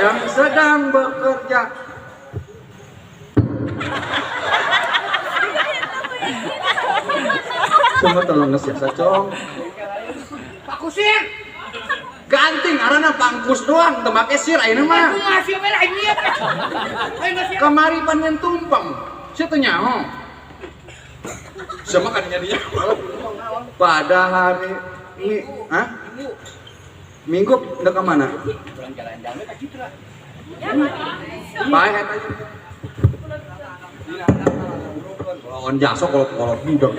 yang sedang bekerja. Semua tolong ngesiasa cong. Pak Kusir. Ganting arana pangkus doang, teu make sir ayeuna mah. Kamari pan nyen tumpeng. Sia teu nyaho. Sama kan nyadinya. Pada hari ini, hah? Minggu udah ke mana? Pulang jalan-jalan ke Citra. Baik eta. Kalau on jasa kalau budak.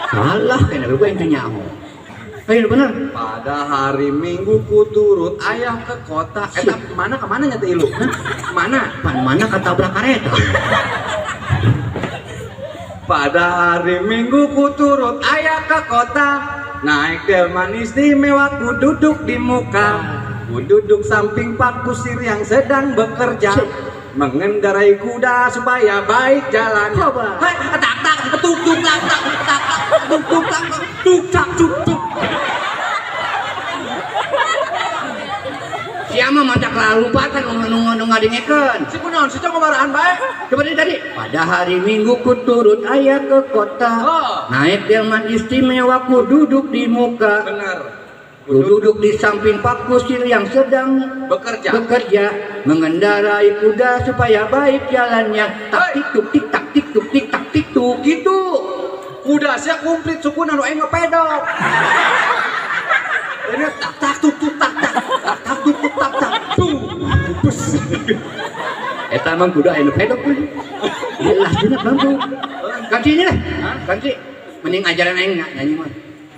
Salah kena gue yang nyaho. Ayo bener. Pada hari Minggu ku turut ayah ke kota. Eta mana kemana nyata ilu? Mana? Pan mana ketabrak kareta. Pada hari Minggu ku turut ayah ke kota. Naik delman istimewa ku duduk di muka. Ku duduk samping Pak Kusir yang sedang bekerja. Mengendarai kuda supaya baik jalan. Coba. Hai, tak tak tuk tuk tak tak tak tuk tuk tak tuk tak tuk tuk. Siapa mantak lalumpatan nu ngadengkeun. Si kunaon si cong ngobarahan bae. Coba dari tadi. Pada hari Minggu ku turut ayah ke kota. Oh. Naik delman istimewa ku duduk di muka. Benar. Ku duduk di samping Pak Kusir yang sedang bekerja mengendarai kuda supaya baik jalannya. Tak tik tuk tik tak tik tuk tik tak tik tuk gitu. Kuda sia komplit sukuna nu aing ngepedok. Ini tak tak tuk tuk tak tak tak tak tuk tuk tak tak tuk. Eta emang kuda anu pedok mah. Jelas dina mampu. Ganti ini lah. Ganti. Mending ajaran aing nyanyi mah.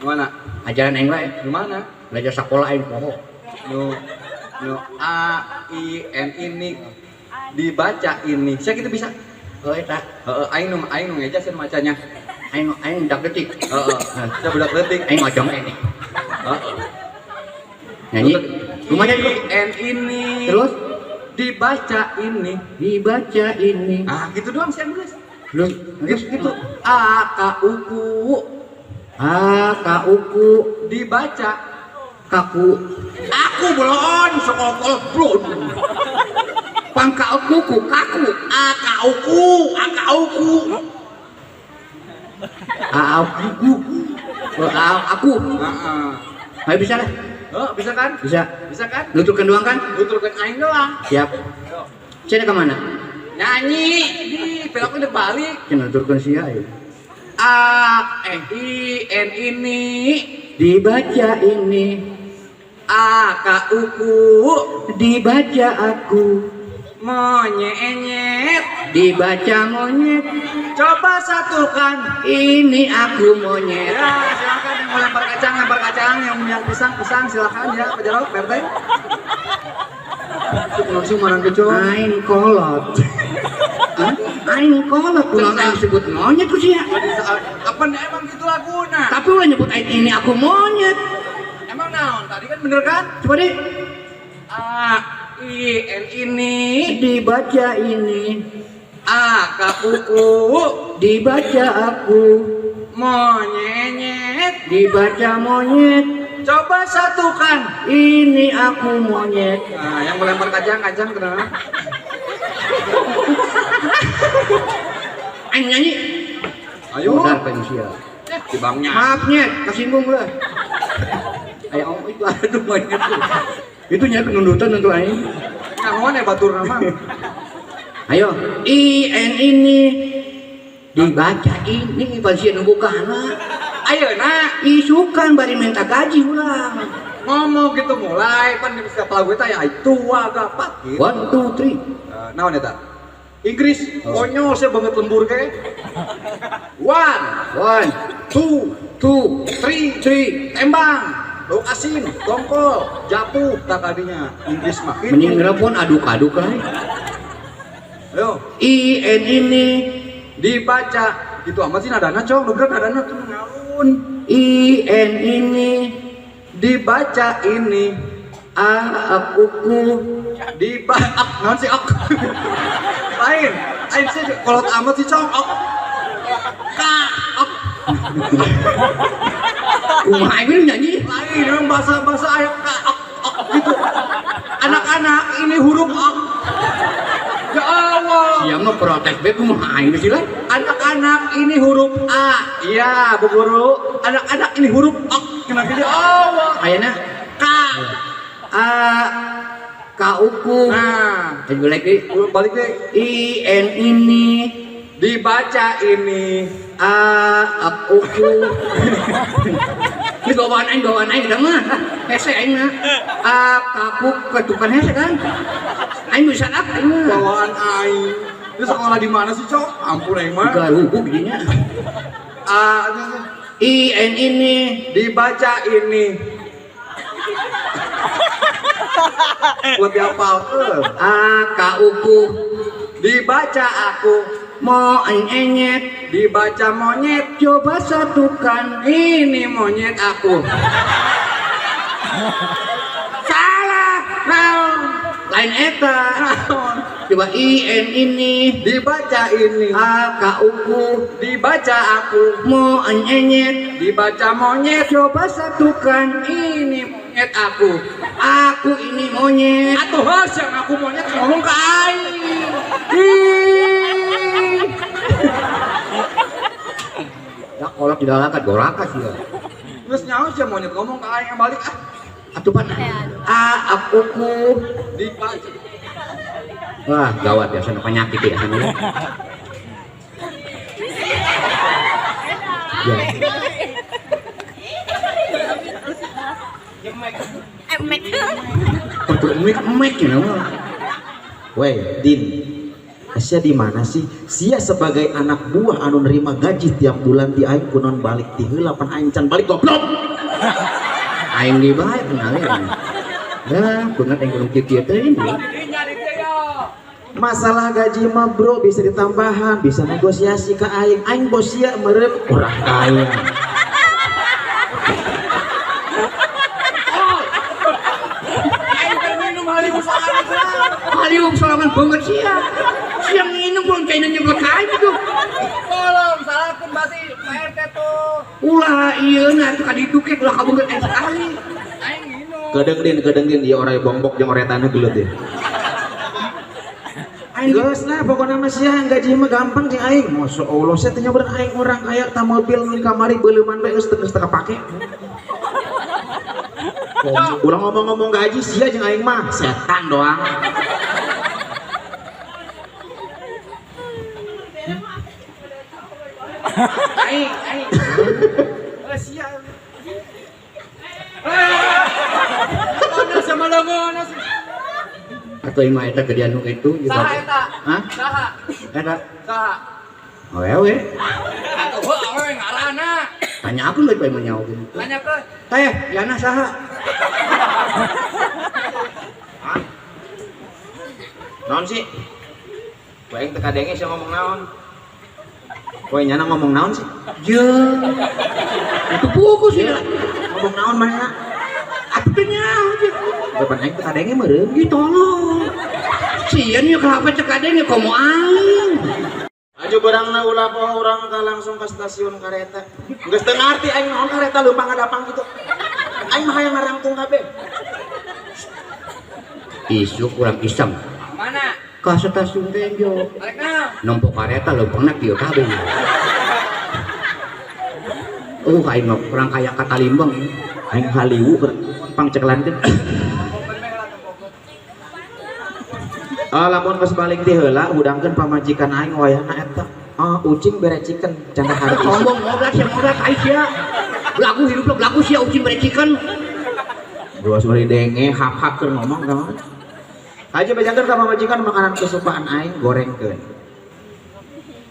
Mana? Ajaran aing wae. Di mana? Belajar sekolah aing poho. Nu nu A I N ini dibaca ini. Saya gitu bisa. Oh eta. Heeh, aing nu ngeja sih macanya. Aing aing budak detik. Heeh. Saya budak detik. Aing ngojong ini. Heeh. Nyanyi. Lumayan I N ini. Terus dibaca ini. Dibaca ini. Ah, gitu doang sih guys. Terus terus gitu. A K U K A K U K dibaca kaku. Aku belon sekol-kol blon. Pangka aku ku kaku. A K U K A K U K A aku ku. Aku. Heeh. Ayo bisa lah. Oh, bisa kan? Bisa. Bisa kan? Nuturkan doang kan? Nuturkan aing doang. Siap. Saya ke mana? Nyanyi di peloknya udah balik. Saya nuturkan sia ya. A N I N ini dibaca ini. A K U K dibaca aku. Monyet dibaca monyet. Coba satukan. Ini aku monyet. Ya, silakan yang mau lempar kacang, yang mau pisang, pisang silakan ya, Pak Jarot, Pak RT. Langsung marang kecil. Aing kolot. Aing kolot ulah aing sebut monyet ku sia. Apa emang gitu laguna? Tapi ulah nyebut aing ini aku monyet. Emang Naon tadi kan bener kan? Coba deh. A I N ini Dibaca ini. A K U U Dibaca aku. Monyet. Dibaca monyet. Coba satukan. Ini aku monyet. Nah, yang melempar kacang-kacang kenapa? Aing nyanyi. Ayo. Modar pensia. Di bangnya. Maaf nyet, kesinggung lah. Ayo itu aduh monyet. Itu nyet penundutan untuk aing. Nyahoan ya batur nama. Ayo, I N ini dibaca ini pasien bukana. Ayo nak, isukan bari minta gaji ulang. Ngomong gitu mulai pan di setiap lagu eta ya itu agak pat gitu. 1 2 3. Naon eta? Inggris, konyol saya banget lembur kayak. 1 1 2 2 3 3 tembang. Lauk asin, tongkol, japuh tak adinya Inggris mah. Mending nelpon aduk-aduk lah. Ayo. I N ini dibaca gitu amat sih nadana cong, nu bener nadana tuh ngalun. I N ini dibaca ini A aku ku diba ak naon sih ak. Lain, lain sih kolot amat sih cong ak. K ak. Kumaha aing nyanyi? Lain emang bahasa-bahasa aya k ak ak gitu. Anak-anak ini huruf ak. Ya Allah. Sia mah protes be kumaha aing sih lah. Anak-anak ini huruf A. Iya, Bu Guru. Anak-anak ini huruf A. Kenapa dia Allah? Ayeuna K A K U Q. Nah, balik deh. Balik deh. I N ini dibaca ini A A U Q. Ini bawaan aing eta mah. Hese aing mah. A K U ketukan hese kan. Aing bisa ak aing mah. Bawaan aing. Itu sekolah di mana sih, Cok? Ampun aing mah. Garugu dinya. A I N ini dibaca ini. Buat dihafal. A K U Q dibaca aku. Monyet dibaca monyet. Coba satukan ini monyet aku. Salah. Naon? Lain eta. Naon? Coba I N ini dibaca ini A K U Q dibaca aku. Monyet dibaca monyet. Coba satukan ini monyet aku. Aku ini monyet. Atuh heuh yang aku monyet ngomong ke aing. Ih. Ya kolak tidak lakat gorakas ya. Terus nyaho sih monyet ngomong ke aing balik ah. Atuh pan A aku ku dibaca. Wah, gawat ya sana penyakit ya sana. Ya. Emek. Emek ya nama. Weh, Din. Sia di mana sih? Sia sebagai anak buah anu nerima gaji tiap bulan ti aing kunon balik ti heula pan aing can balik goblok. Aing di bae kenalin. Dah, kunan aing kudu kieu teh ini. Masalah gaji mah bro bisa ditambahan, bisa negosiasi ke aing. Aing bos sia meureun urang kaya. Aing keur minum haliung sorangan. Haliung sorangan banget sia. Siang minum belum kayaknya nyeblok aing itu. Tolong salahkeun berarti Pak RT tuh. Ulah ieu na atuh ka ditu ke ulah kabeungeut aing sekali. Aing minum. Kedeung din ieu oray bongbok jeung oray taneuh gelut deh. Geus lah pokona mah sia gaji mah gampang jeung aing. Masya Allah sia teh nyobaran aing urang kaya ta mobil nu di kamari beuleuman bae geus teu kapake. Ulah ngomong-ngomong gaji sia jeung aing mah setan doang. Aing, aing. Sia. Mana sama lengan sih. Atau imah eta gedean nu kitu juga. Saha eta? Hah? Saha? Eta. Saha? Awewe. Atuh heuh awewe ngaranna. Tanya aku leuwih bae mah nyaho gitu. Tanya ke. Teh, Yana saha? Hah? Naon sih? Ku aing teu kadenge sia ngomong naon. Kowe nyana ngomong naon sih? Ye. Itu buku sih. Ngomong naon manehna? Teu nyaho. Depan aing teu kadenge meureun. Ih tolong. Sieun ieu ka HP teu kadenge komo aing. Aju berangna ulah poho urang ka langsung ka stasiun kareta. Geus teu ngarti aing naon kareta leumpang ngadapang kitu. Aing mah hayang ngarangtung kabeh. Isuk urang iseng. Mana? Ka stasiun Tenjo. Arek naon? Nempo kareta leumpangna kieu kabeh. Oh, aing mah kurang kaya ka Talimbang. Aing haliwu pangceklankeun. Ah, lamun geus balik ti heula hudangkeun pamajikan aing wayahna eta. Ah, ucing bere chicken cenah hari isuk. Sombong ngobrol sia ngobrol ka sia. Belagu hidup belagu sia ucing bere chicken. Dua sore denge hap-hap keur ngomong ka mana. Aja bejakeun ka pamajikan makanan kesukaan aing gorengkeun.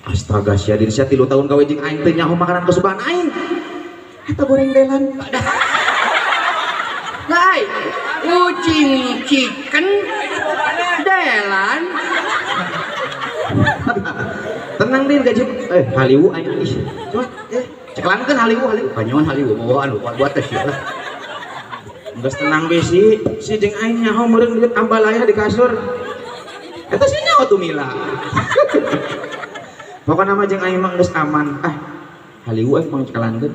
Astaga sia diri sia 3 tahun gawe jeung aing teu nyaho makanan kesukaan aing. Eta goreng delan. Lai, ucing chicken delan. Tenang din gaji haliwu aing ih. Cuma ceklankeun haliwu haliwu. Panyon haliwu bawaan buat teh sia lah. Geus tenang we si, si jeung aing nyaho meureun duit ambalaya di kasur. Eta si nyaho tuh Mila. Pokona mah jeung aing mah geus aman. Ah, haliwu aing pangceklankeun.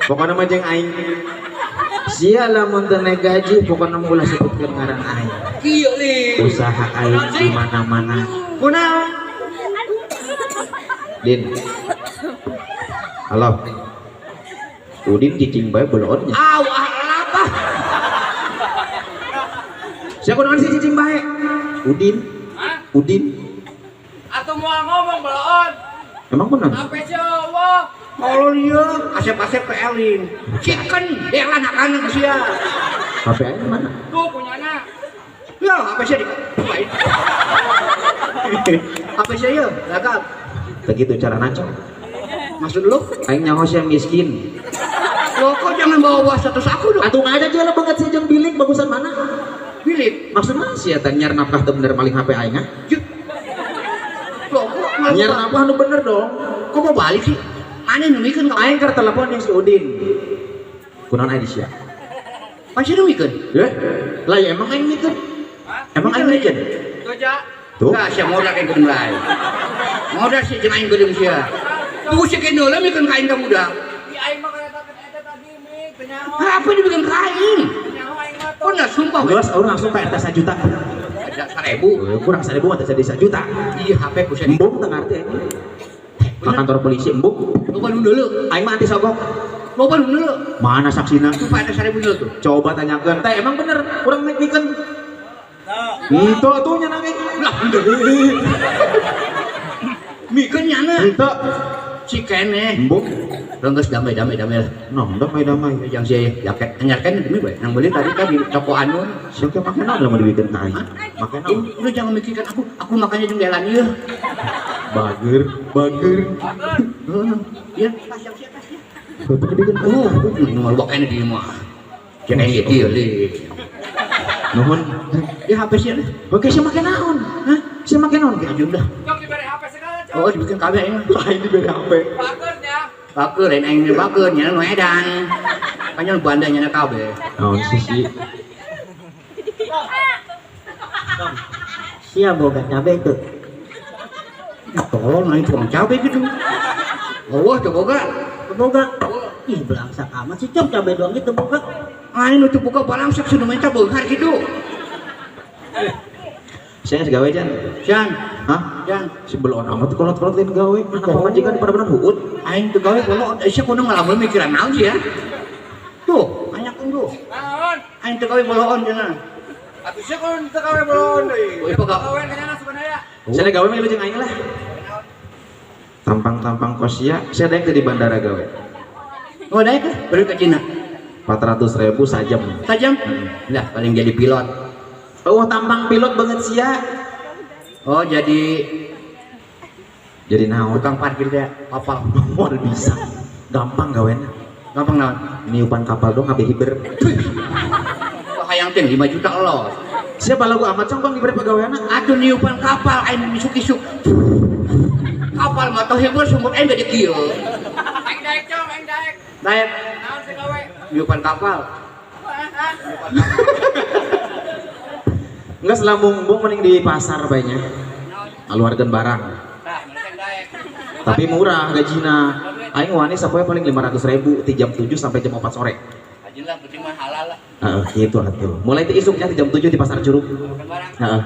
Pokona mah jeung aing sia lamun teu naik gaji pokona mah ulah sebutkeun ngaran aing. Kieu li. Usaha aing di mana-mana. Kunaon? Din. Halo. Udin cicing bae beleonnya. Aw, apa? Sia kunaon sih cicing bae? Udin. Hah? Udin. Atuh moal ngomong beleon. Emang kunaon? Apa jawab? Tolol ieu, asep-asep ke Elin. Chicken delan hakana ku sia. HP aing mana? Tuh punyana. Ya, HP sia di. HP sia ieu, lagap. Begitu cara nancok. Maksud lu? Aing nyaho sia miskin. Loh, kok jangan bawa-bawa status aku dong. Atuh ngaja jual banget sih jeung bilik bagusan mana? Bilik. Maksudna sia teh nyar nafkah teu bener maling HP aing ah? Loh, kok nyar nafkah nu bener dong. Kok mau balik sih? Mana numikeun ka aing keur telepon jeung si Udin. Kunaon aing di sia? Pasti numikeun. Eh, lah ya emang aing mikeun. Emang aing mikeun? Tuh ja. Tuh. Lah sia modal aing geudeung lain. Modal sia jeung aing geudeung sia. Tuh sia kene heula mikeun ka aing ka budak. Di aing mah kareta eta tadi mik teu nyaho. Apa dibikin ka aing? Nyaho aing mah tuh. Pernah sumpah we. Geus urang langsung ka eta 1 juta. Ada 1000. Kurang 1000 mah teh jadi 1 juta. Iya HP ku sia. Embung teu ngarti aing. Ka kantor polisi embung. Loba nu deuleu. Aing mah anti sogok. Loba nu deuleu. Mana saksina? Sumpah ada 1000 deuleu tuh. Coba tanyakeun teh emang bener urang mikeun. Henteu atuh nya nangis. Lah henteu. Mikeun nyana. Henteu. Si keneh. Embung. Urang geus damai-damai damai lah. Noh, damai-damai. Yang si jaket anyar kan demi bae. Nang beli tadi kan di toko anu. Sia ke make naon lamun dibikeun ka aing? Make naon? Udah jangan mikirkan aku makannya jeung delan ieu. Bager, bager. Iya, tas yang sia tas ya. Bapak dibikin ka Oh, ini mah loba keneh di mah. Cenah ieu kieu li. Nuhun. Ya HP sia. Oke, sia make naon? Hah? Sia make naon? Ajun dah. Cok dibere HP segala cok. Oh, dibikin kabeh aing. Lain dibere HP. Bagernya. Bager lain aing bager nya nu edan. Panjang banda nya kabeh. Naon sih si? Sia boga cabe tuh. Tolong aing tukang cabe gitu. Oh, teu boga. Teu boga. Ih, belangsak amat sih cok cabe doang gitu boga. Aing nu teu boga balangsak sudah minta beunghar gitu. Saya geus gawe jan. Jan. Hah? Jan. Si belon amat kolot-kolot lain gawe. Anak pamajikan pada bener huut. Aing teu gawe kolot, sia kudu ngalamun mikiran naon sih ya. Tuh, anyakeun tuh. Naon? Aing teu gawe boloon cenah. Atuh sia kudu teu gawe boloon deui. Oh, gawe kanyana sebenarnya. Saya gawe mah jeung aing lah. Tampang-tampang kosia, saya daek di bandara gawe. Oh, daek lah, baru ke Cina. 400.000 sajam. Sajam? Lah, paling jadi pilot. Oh, tampang pilot banget sia. Oh, jadi naon? Tukang parkir teh kapal. Moal bisa. Gampang gawena. Gampang naon? Niupan kapal dong ngabe hiber. Wah, hayang teh 5 juta los. Siapa lagu amat cong bang diberi pagaweana? Atuh niupan kapal aing isuk-isuk. Kapal mah teh hiber sumur aing gede kieu. Aing daek cong, aing daek. Daek. Naon sih gawe? Niupan kapal. Enggak selambung embung mending di pasar baiknya. Ngaluarkeun barang. Tapi murah gajina. Aing wani sapoe paling 500.000 ti jam 7 sampai jam 4 sore. Gajina lah penting mah halal lah. Heeh, gitu atuh. Mulai ti isuknya ti jam 7 di pasar Curug. Heeh.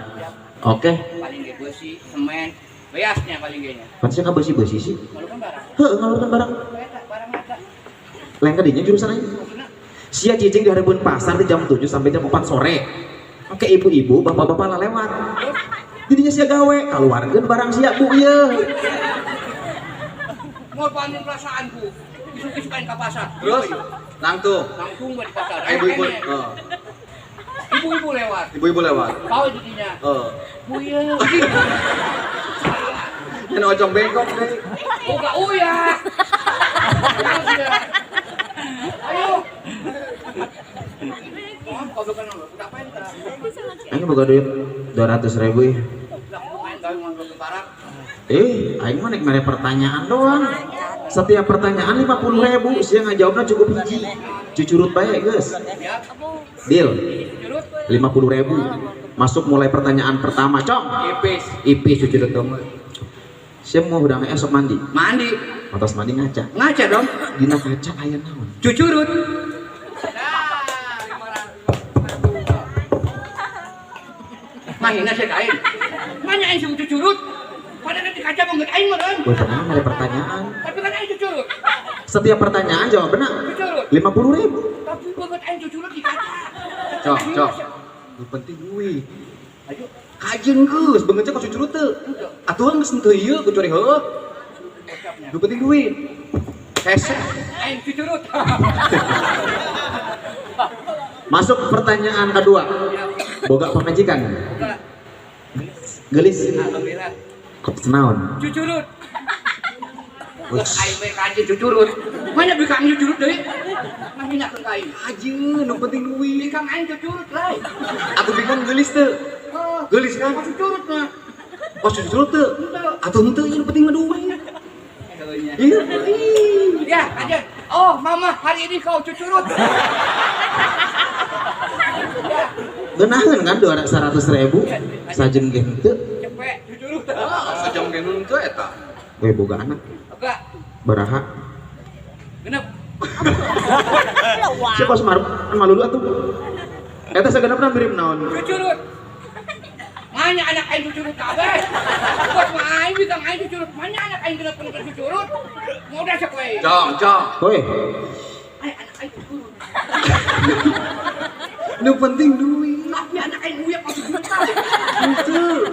Oke. Paling ge beusi, semen, beasnya paling ge nya. Maksudnya ka beusi-beusi sih? Ngaluarkeun barang. Heeh, ngaluarkeun barang. Barang eta. Lain ka dinya jurusan aing. Sia cicing di hareupeun pasar di jam 7 sampai jam 4 sore. Oke ibu-ibu, bapak-bapak lah lewat. Jadinya sia gawe, keluarkeun barang sia bu ieu. Mau panen perasaanku, isuk-isuk aing ka pasar. Terus langsung. Langsung di pasar. Ibu-ibu. Ibu-ibu lewat. Ibu-ibu lewat. Tahu jadinya. Heeh. Bu ieu. Yen ojong bengkok deui. Boga uya. Ayo. Aing boga duit 200.000 ya. Aing mah nek mere pertanyaan doang. Setiap pertanyaan 50.000, sia ngajawabna cukup hiji. Cucurut bae geus. Deal. 50.000. Masuk mulai pertanyaan pertama, Cong. Ipis, ipis cucurut dong. Sia mau hudang esok mandi. Mandi. Atas mandi ngaca. Ngaca dong. Dina kaca aya naon? Cucurut. Mahina saya kain. Mana aing sing cucurut? Padahal di kaca banget aing mah kan. Gua pernah ada pertanyaan. Tapi kan aing cucurut. Setiap pertanyaan jawabannya cucurut. 50.000. Tapi banget aing cucurut di kaca. Cok, cok. Nu penting duit. Ayo kajeun geus beungeut kok cucurut teu. Atuh geus henteu ieu kecuali heueuh. Nu penting duit. Hese aing cucurut. Masuk pertanyaan kedua. Boga pamajikan. Boga. Gelis. Alhamdulillah. Kok naon? Cucurut. Aing we kajeun cucurut. Mana bikang cucurut deui? Mahina keun ka aing. Kajeun nu penting duit. Bikang aing cucurut lain. Atuh bikang geulis teu? Geulis kan? Cucurut mah. Oh cucurut teu? Atuh henteu nu penting mah duit. Iya. Ya, kajeun. Oh, mama hari ini kau cucurut. Genaheun kan 100.000 sajam ge henteu. Cepet cucurut. Sajam ge henteu eta. We boga anak. Boga. Baraha? Genep. Siapa semar malulu atuh. Eta sagenepna mirip naon? Cucurut. Mana anak aing cucurut kabeh? Buat mah aing bikang aing cucurut. Mana anak aing genep cucurut? Mau dasek we. Cong, cong. Hoi. Ay anak aing cucurut. Nu penting duit. Tapi anak aing uyak pasti duit. Henteu.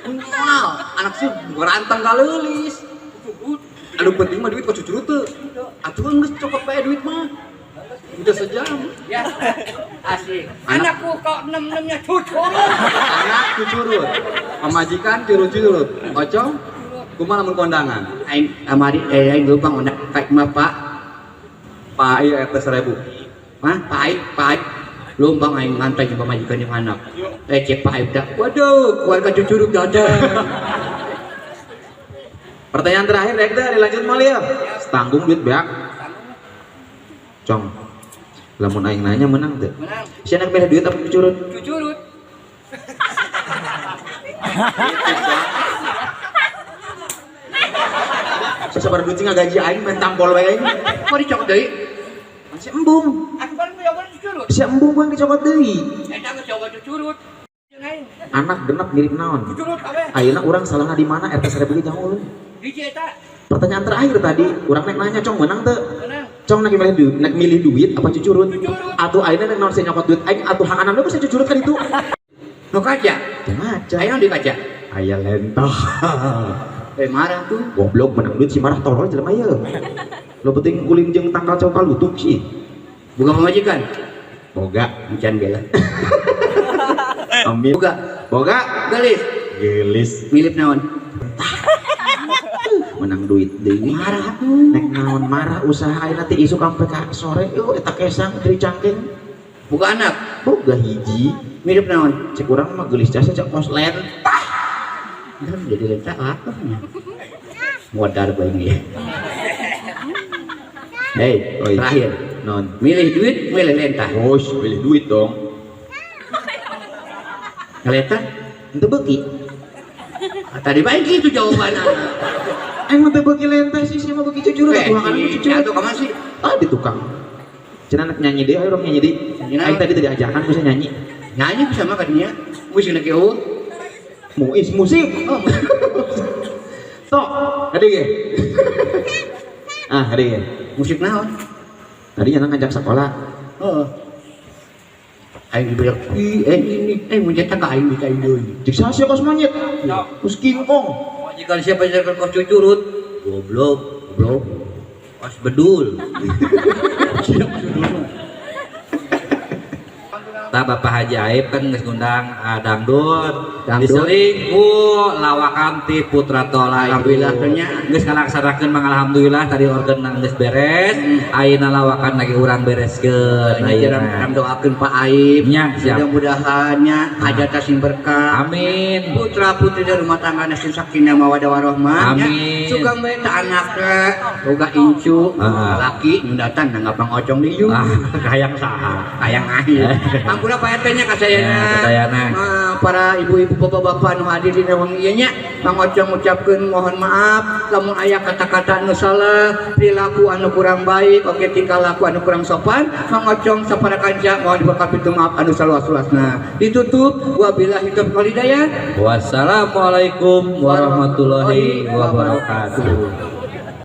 Moal, anak sih rantang kaleulis. Anu penting mah duit kok cucurut teu. Atuh geus cokot bae duit mah. Udah sejam. Ya. Asik. Anakku kok nem-nemnya cucurut. Anak cucurut. Pamajikan curut-curut. Ocong kumaha lamun kondangan? Aing amari aing lupa ngondang kayak mah Pak. Pak ieu RT 1000. Mah Pak aing, Pak aing. Lumpang aing ngantai jeung pamajikan jeung anak. Cek Pak aing dah. Waduh, keluarga cucurut dadah. Pertanyaan terakhir rek teh dilanjut moal ieu. Tanggung duit beak. Cong. Lamun aing nanya menang teu? Menang. Sia nek milih duit apa cucurut? Cucurut. Sabar duit sih ngagaji aing main tampol wae aing. Kok dicokot deui? Masih embung. Aku kan jawaban cucurut. Si embung gua dicokot deui. Eta geus jawaban cucurut. Jeung aing. Anak genep mirip naon? Cucurut kabeh. Ayeuna urang salahna di mana RT 1000 ge jauh. Hiji eta. Pertanyaan terakhir tadi, urang nek nanya Cong menang teu? Menang. Cong nek milih duit, nek milih duit apa cucurut? Cucurut. Atuh ayeuna nek naon sia nyokot duit aing atuh hanganan we bisa cucurut kan itu. Nu kaca. Teu ngaca. Ayeuna di kaca. Aya lentah. Marah tuh. Goblok menang duit si marah tolol jelema ieu. Lo penting ulin jeung tangkal cau kalutuk sih. Boga pamajikan. Boga. Encan bela. Amin. Boga. Boga. Gelis. Gelis. Milip naon? Menang duit deui. Marah tuh. Nek naon marah usaha ayeuna teh isuk sampai ka sore eueuh eta kesang dari cangkeng. Boga anak. Boga hiji. Mirip naon? Cek urang mah geulis jasa cek kos lentah. Dan jadi lentah apa nya? Modar bae ini. Hei, Oi. terakhir. Non. Milih duit, milih lentah. Oh, milih duit dong. Ngeleta? Ente beuki. Tadi baik gitu jawaban. Emang teu beuki lentah sih, siapa beuki cucurut atuh kan cucurut. Atuh ka sih? Ah di tukang. Cenah anak nyanyi deh, ayo dong nyanyi deh. Aing tadi tadi ajakan bisa nyanyi. Nyanyi bisa mah kadinya. Musik lagi eueuh. Muis musik. Oh, musik. Tok, tadi ge. Ah, tadi ge. Musik naon? Tadi nyana ngajak sekolah. Heeh. Aing dibayar. Ih, ini mun cetak ka aing di kain deui. Jik saha sia kos monyet? Kos King Kong. Majikan siapa yang kos cucurut? Goblok, goblok. Kos bedul. Tah Bapak Haji Aib kan geus ngundang dangdut. Diseling ku lawakan ti Putra Tola. Alhamdulillah nya geus ngalaksanakeun mang alhamdulillah tadi organ geus beres. Ayeuna lawakan lagi urang bereskeun. Ayeuna doakeun Pak Aib nya siap. Mudah-mudahan nya hajatna sing berkah. Amin. Putra putri dari rumah tangga sing sakinah mawaddah warahmah. Amin. Suka bae ta anakna boga incu laki nu datang nanggap Mang Ocong dieu. Ah, hayang saha? Hayang aing. Ampura Pak RT nya ka sayana. Para ibu-ibu bapak-bapak nu hadir di ruang ieu nya, Mang Ocong ngucapkeun mohon maaf lamun aya kata-kata anu salah, perilaku anu kurang baik, oke tingkah laku anu kurang sopan, Mang Ocong sapara kanca mohon dibuka pintu maaf anu saluas-luasna. Ditutup wabillahi taufiq wal hidayah. Wassalamualaikum warahmatullahi wabarakatuh.